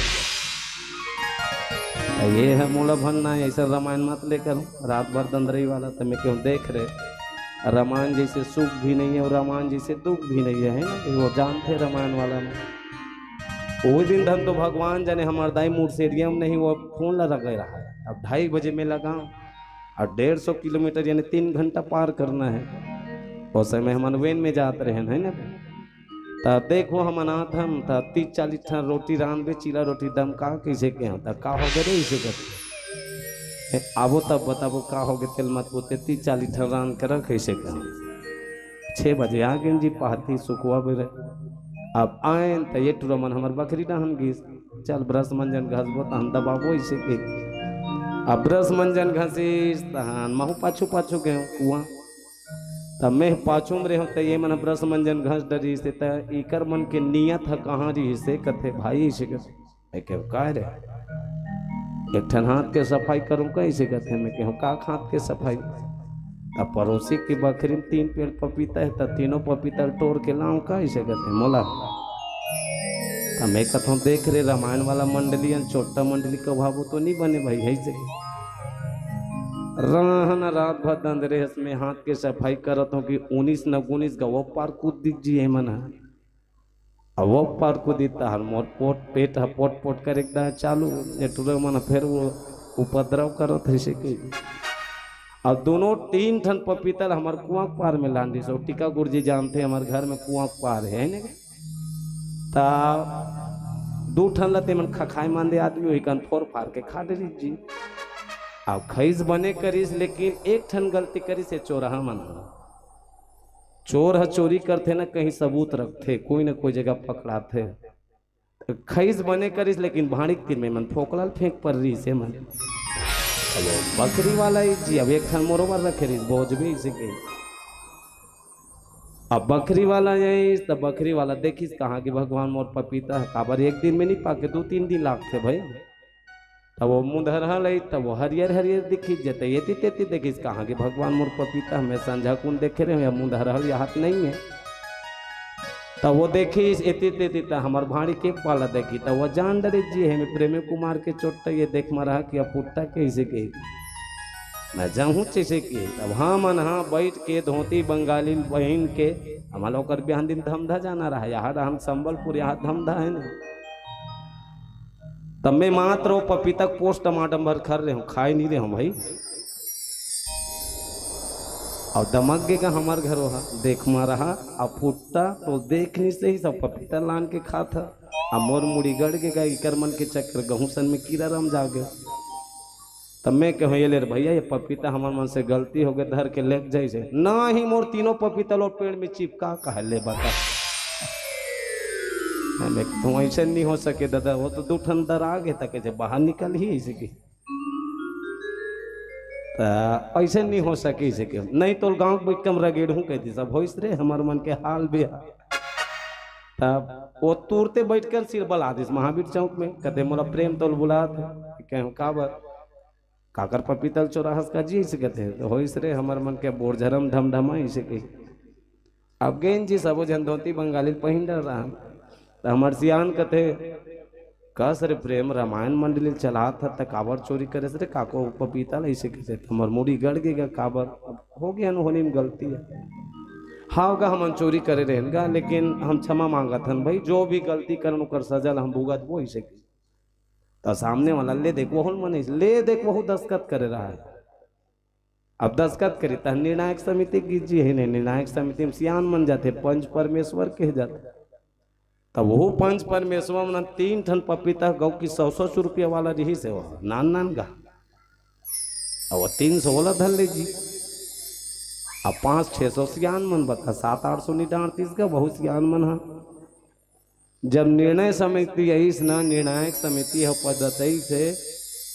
ये है मोला भनना है, ऐसा रामायण मत लेकर रात भर दंदरई वाला। तो मैं कहूँ, देख रे, रामायण जैसे सुख भी नहीं है और रामायण जैसे दुख भी नहीं है, है ना? वो जानते रामायण वाला में। वो दिन धन तो भगवान जाने हमार दाई मुर्सेरिया में नहीं, वो फोन ला लगे रहा है। अब ढाई बजे में लगा और डेढ़ सौ किलोमीटर यानी तीन घंटा पार करना है। उस समय हमन वेन में जात रहे हैं, है ना? त देखो, हमन आत हन, त तीस चालीस ठन रोटी रांधबे, चीला रोटी दम का, कैसे के हम, त का हो गए रे, इसे कर। ए, आबो तब बताबो का हो गए, तेल मत बोते, तीस चालीस ठन रांध कर, कैसे के हम। छः बजे आ गए जी, पहाती सुखवा बेरे। अब आएन त ये टुरा मन हमर बखरी डहन गिस, "चल ब्रश मंजन घसबो, तहन दबाबो," अइसे के। अब ब्रश मंजन घसिस, तहन महू पाछू पाछू गेंव कुआं। त मैं पाछू म रेहेंव, त ये मन ब्रश मंजन घस डरिस, त इकर मन के नियत ह कहाँ रिहिसे, कथे, "भाई," अइसे कथे, मैं केहेंव, "का रे?" "एक ठन हाथ के सफाई करूं का?" अइसे कथे। मैं केहेंव, "का हाथ के सफाई?" "अब पड़ोसी के बखरी म तीन पेड़ पपीता हे, त तीनों पपीता ल टोर के लाऊं का?" अइसे कथे मोला। त मैं कथंव, "देख रे, रामायण वाला मंडली अन चोट्टा मंडली कहाबो तो नी बने भाई, हे से रहन रात भर दंदरे हस, मैं हाथ के सफाई करत हंव कि उन्नीस न गुनीस गवा पार कूद दिस जी, ए मन ह।" अब वो पार कूदी तहन मोर पोट, पेट ह पोट पोट करे के दे चालू, ये टुरा मन ह फेर वो उपद्रव करत हे अइसे के। अब दोनों तीन ठन पपीता ल हमर कुआं के पार में लान दिस। अउ टीका गुरुजी जानथे हमर घर में कुआं के पार हे, हे ने? त दू ठन ल ते मन खखाए मांदे आदमी, ओही कन फोर फार के खा डरिस जी। अब खइस बने करिस, लेकिन एक ठन गलती करिस ये चोरहा मन ह। चोर ह चोरी करथे न, कहीं सबूत रखथे, कोई न कोई जगह पकड़ाथे। खइस बने करिस, लेकिन भांड़ी के तीर में मन फोकला ल फेंक पर रिहिस हे मन। अब बखरी वाला ही जी, अब एक ठन मोरो बर रखे रिहिस, बोझबे अइसे के। अब बखरी वाला आइस, त बखरी वाला देखिस, "कहाँ गे भगवान मोर पपीता ह, काबर एक दिन में नी पाके, दू तीन दिन लागथे भाई।" तब वो मुंधरहा लई, तब वो हरियर हरियर दिखिस, जते एती तेती देखिस, "कहाँ गे भगवान मोर पपीता, मैं संझा कुन देखे रहे हंव, ये मुंधरहा ल याद नइ हे।" तब वो देखिस एती तेती, त हमर भांड़ी के पाला देखी, तब वो जान डरिस जी, हे में प्रेमी कुमार के चोट्टा ये देख म रहा कि अब पुट्टा कइसे के, मैं जाहूं कइसे के। तब हमन हा बइठ के धोती बंगाली पहिन के, हमला ओकर बिहान दिन धमधा जाना रहा, यहाँ रहन संबलपुर, यहाँ धमधा हे ना। तब मैं मात्र वो पपीता के पोस्टमार्टम भर खर रहे हंव, खाए नी रहे हंव भाई। अउ दमक गे गा हमर घरो हा, देख म रहा, अब पुट्टा तो देख नी सही, सब पपीता लान के खात ह। अब मोर मुड़ी गड़ गे गा, इकर मन के चक्कर गहूं सन में कीरा रम जागे। तब मैं केहेंव, "ये ले रे भइया, ये पपीता हमर मन से गलती होगे, धर के लेग जाइस हे।" ना ही मोर तीनों पपीता ल ओ पेड़ में चिपका के ले बता। मैं केहेंव, "अइसे नी हो सके ददा, वो तो दू ठन दरा गे त कइसे बाहर निकलही अइसे के। त अइसे नी हो सके अइसे के, नहीं तो गांव के बइठ के हम रगेड़हूं," कहि दिस। अब होइस रे हमर मन के हाल बेहाल। तब वो तुरते बइठ के सिर बला दिस महावीर चौक में, कथे, "मोला प्रेम तोल बुलात हे।" केहेंव, "काबर?" "काकर पपीता ल चोराहस का जी?" अइसे कथे। त होइस रे हमर मन के बोरझरम धमधमा अइसे कहि। अब गेन जी सबो झन धोती बंगाली ल पहिन डर रहा। त हमर सियान कथे, "कस रे प्रेम, रामायण मंडली ल चलात ह त काबर चोरी करेस रे काको पपीता ल?" अइसे कथे। त हमर मुड़ी गड़ गे गा, काबर? अब होगे अनहोनी म गलती हे। हाव गा, हमन चोरी करे रहेन गा, लेकिन हम क्षमा मांगत हन भाई, जो भी गलती करन ओकर सजा ल हम भुगतबो अइसे कहि। त सामने वाला, "ले देख वहू ल मनइस, ले देख वहू दस्खत करे रहा हे।" अब दस्खत करी त निर्णायक समिति गिस जी, हे ने, निर्णायक समिति में सियान मन जाथे, पंच परमेश्वर कहे जाथे। तब वो पंच परमेश्वर मन तीन ठन पपीता गौ की सौ सौ रुपया वाला रिहिस हे, वो नान नान गा, अब वो तीन सौ वाला धर ले जी। अब पाँच छः सौ सियान मन, बता, सात आठ सौ नी डांड़तिस गा, बहुत सियान मन हा। जब निर्णय समिति आइस ना, निर्णायक समिति ह पद बताइस हे,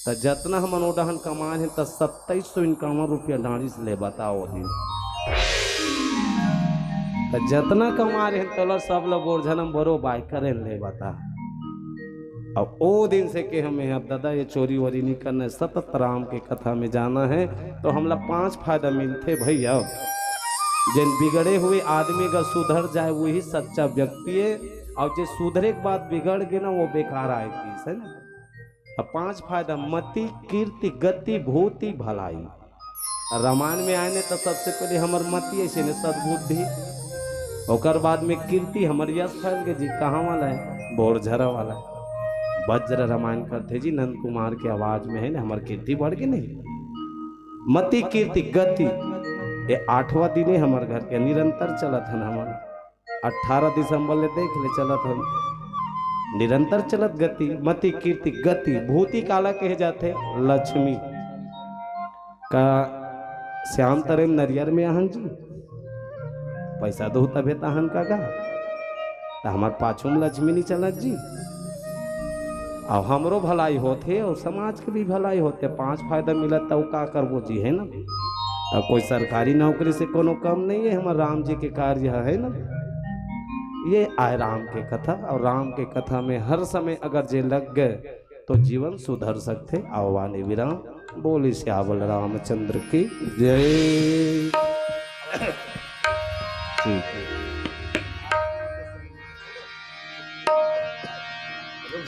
त जतना हमन ओ डहन कमाए हन, त सत्ताईस सौ इक्यावन रुपया डांड़िस, ले बता ओ दिन। त जतना कमाए रहेन, तोला सब ल बोरझरम बरोबर करेन, ले बता। अब ओ दिन से केहेंव मैं, अब दादा, ये चोरी वोरी नी करना हे, सतत राम के कथा में जाना हे, तो हमला पांच फायदा मिलथे भैया। जेन बिगड़े हुए आदमी अगर सुधर जाए, वही सच्चा व्यक्ति हे, अउ जे सुधरे के बाद बिगड़ गे ना, वो बेकार आदमी हे ना। अब पांच फायदा, मति, कीर्ति, गति, भूति, भलाई। रामायण में आए ने त सबसे पहले हमर मति, अइसे ने सद्बुद्धि, ओकर बाद में कीर्ति, हमर यश फैल गे जी, कहाँ वाला हे? बोरझरा वाला। वज्र रामायण करथे जी, नंद कुमार के आवाज में हे ना, हमर कीर्ति बढ़ गे नहीं? मति, कीर्ति, गति, ये आठवां दिन हे हमर घर के, निरंतर चलत हन हमन। अठारह दिसंबर ले देख ले चलत हन, निरंतर चलत गति, मति, कीर्ति, गति। भूति काला कहे जाथे? लक्ष्मी। का श्याम तरे नरियर में आहन जी? पैसा दो तभे ताहन का गा? त हमर पाछू में लक्ष्मी नहीं चलत जी। अउ हमरो भलाई होथे अउ समाज के भी भलाई होथे, पांच फायदा मिलत त अउ का करबो जी, है ना? त कोई सरकारी नौकरी से कोनो कम नहीं है, हमर राम जी के कार्य है, है ना? ये आय राम के कथा। अउ राम के कथा में हर समय अगर जे लग गए तो जीवन सुधर सकथे। अउ वाणी विराम। बोली सियावर रामचंद्र की जय। ठीक।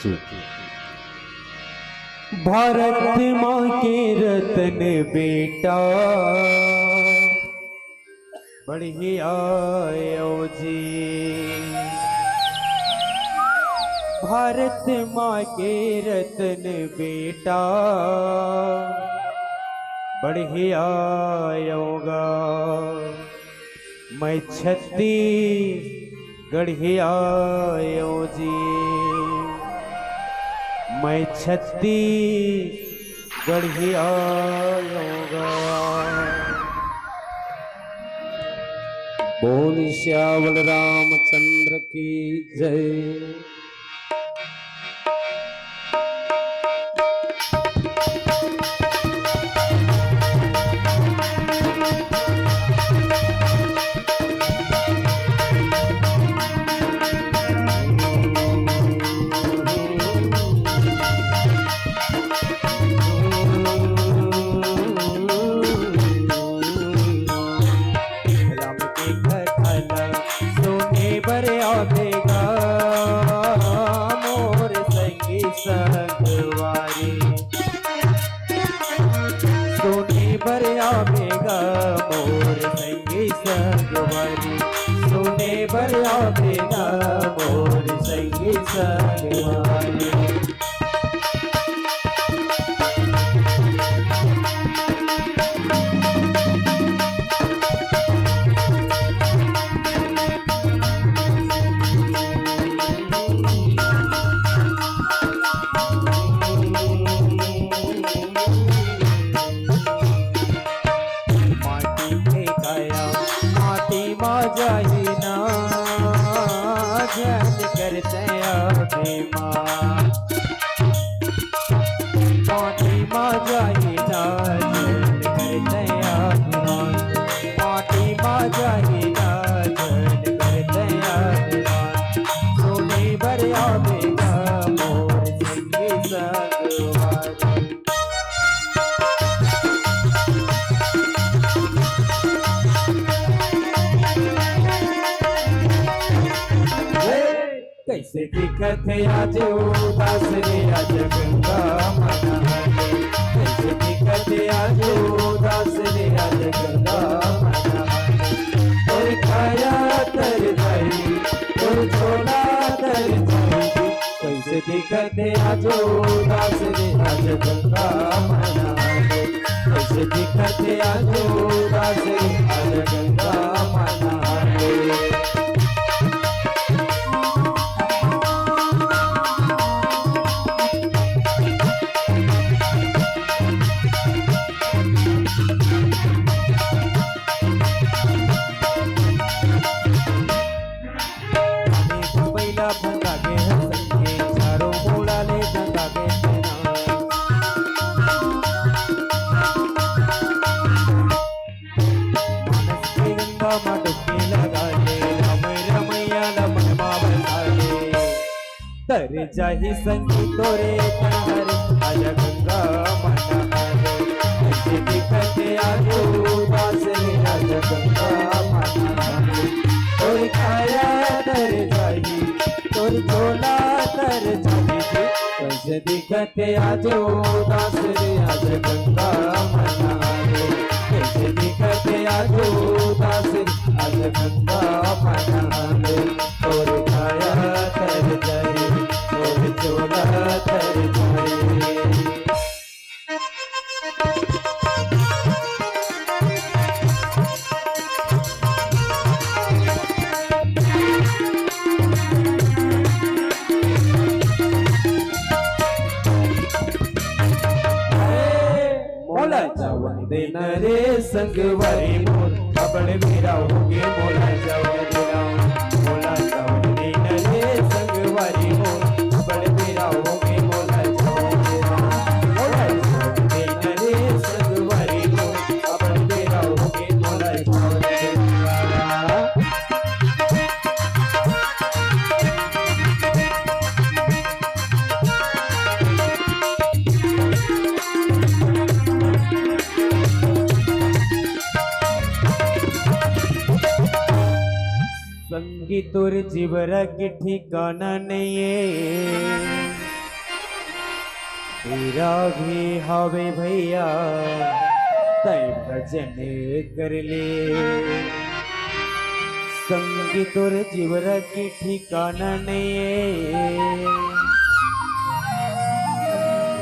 ठीक। भारत माँ के रतन बेटा, बढ़िया आयो जी। भारत माँ के रतन बेटा, बढ़िया आयो गा। मैं छत्तीसगढ़िया आयो जी, मैं छत्तीसगढ़िया आयो गा। बोल सियावर रामचंद्र की जय। राम के कथा ला सुने बर आबे गा मोर संगी संगवारी। सुने बर आबे गा मोर संगी संगवारी, सुने बर आबे गा मोर संगी संगवारी। माटी के काया माटी मा जाही ना, झन करते अभिमान। माटी मा जाही ना, झन करते अभिमान। माटी मा जाही ना, झन करते अभिमान। सुने बर आबे गा मोर संगी संगवारी। कैसे दिखत हे आज उदास रे, आज गंगा मना रे। कैसे दिखत हे आज उदास रे, आज गंगा मना रे। तोर काया तर जाई, तोर झोला तर जाई। कैसे दिखत हे आज उदास रे, आज गंगा मना रे। कैसे दिखत हे आज उदास रे, आज गंगा मना रे। अनेक बइला भंगा गे हे संगी, चारों मुड़ा ले गंगा गे तेना। मानस के गंगा मा डुबकी लगा ले, राम रमैया ला मन मा बसा ले। तर जाही संगी तोरे तन हरे, आजा गंगा मना रे। कैसे दिखत हे आज उदास रे, आजा गंगा मना रे। तोर काया तर जाही, तोर झोला तर जाही रे। कैसे दिखत हे आज उदास रे, आज गंगा मना रे। कैसे दिखत हे आज उदास रे, आज गंगा मना रे। तोर काया तर जाही, तोर झोला तर जाही। मोला जावन देना रे संगवारी मोर, अबड़ बेरा होगे मोला जावन देना। मोला जावन देना संगी तोर जिबरा के ठिकाना नइये, तेरा भी हवे भैया, तै भजन कर ले। संगी तोर जिबरा के ठिकाना नइये,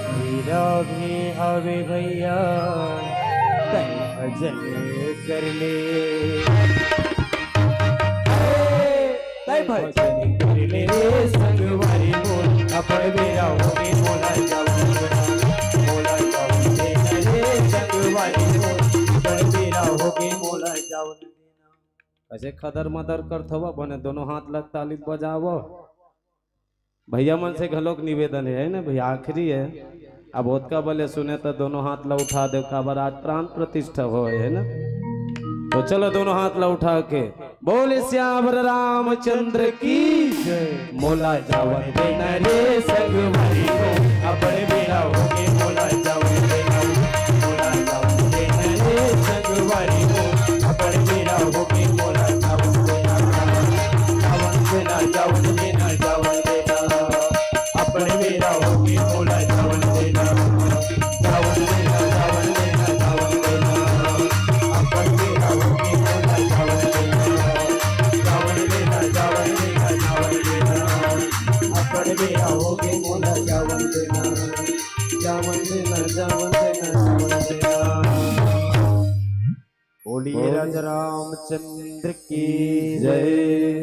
तेरा भी हवे भैया, तै भजन कर ले। तै भजन कर ले रे संगवारी मोर, अपन बेरा होगे मोला जावन देना, मोला जावन देना रे संगवारी मोर, अपन बेरा होगे मोला जावन देना। अइसे खदर मदर करथव बने, दोनों हाथ ला ताली बजावव। भैया मन से घलोक निवेदन हे, हे ना भैया, आखिरी हे। अब ओतका बले सुने त दोनों हाथ ला उठा देव, काबर आज प्राण प्रतिष्ठा होय हे ना। तो चलो दोनों हाथ ला उठा के बोले सियावर रामचंद्र की जय। मोला जावन देना रे संगवारी हो, अपन बेरा होगे मोला जावन देना, मोला जावन देना रे संगवारी हो, अपन बेरा होगे मोला जावन देना, जावन देना, जावन देना, जावन देना। अपन बेरा होगे मोला जावन देना, जावन देना, जावन देना, जावन देना। अपन बेरा होगे मोला जावन देना, जावन देना, जावन देना, जावन देना। अपन बेरा होगे मोला जावन देना, जावन देना, जावन देना, जावन देना। बोलिए बोलिए। राजा रामचंद्र की जय।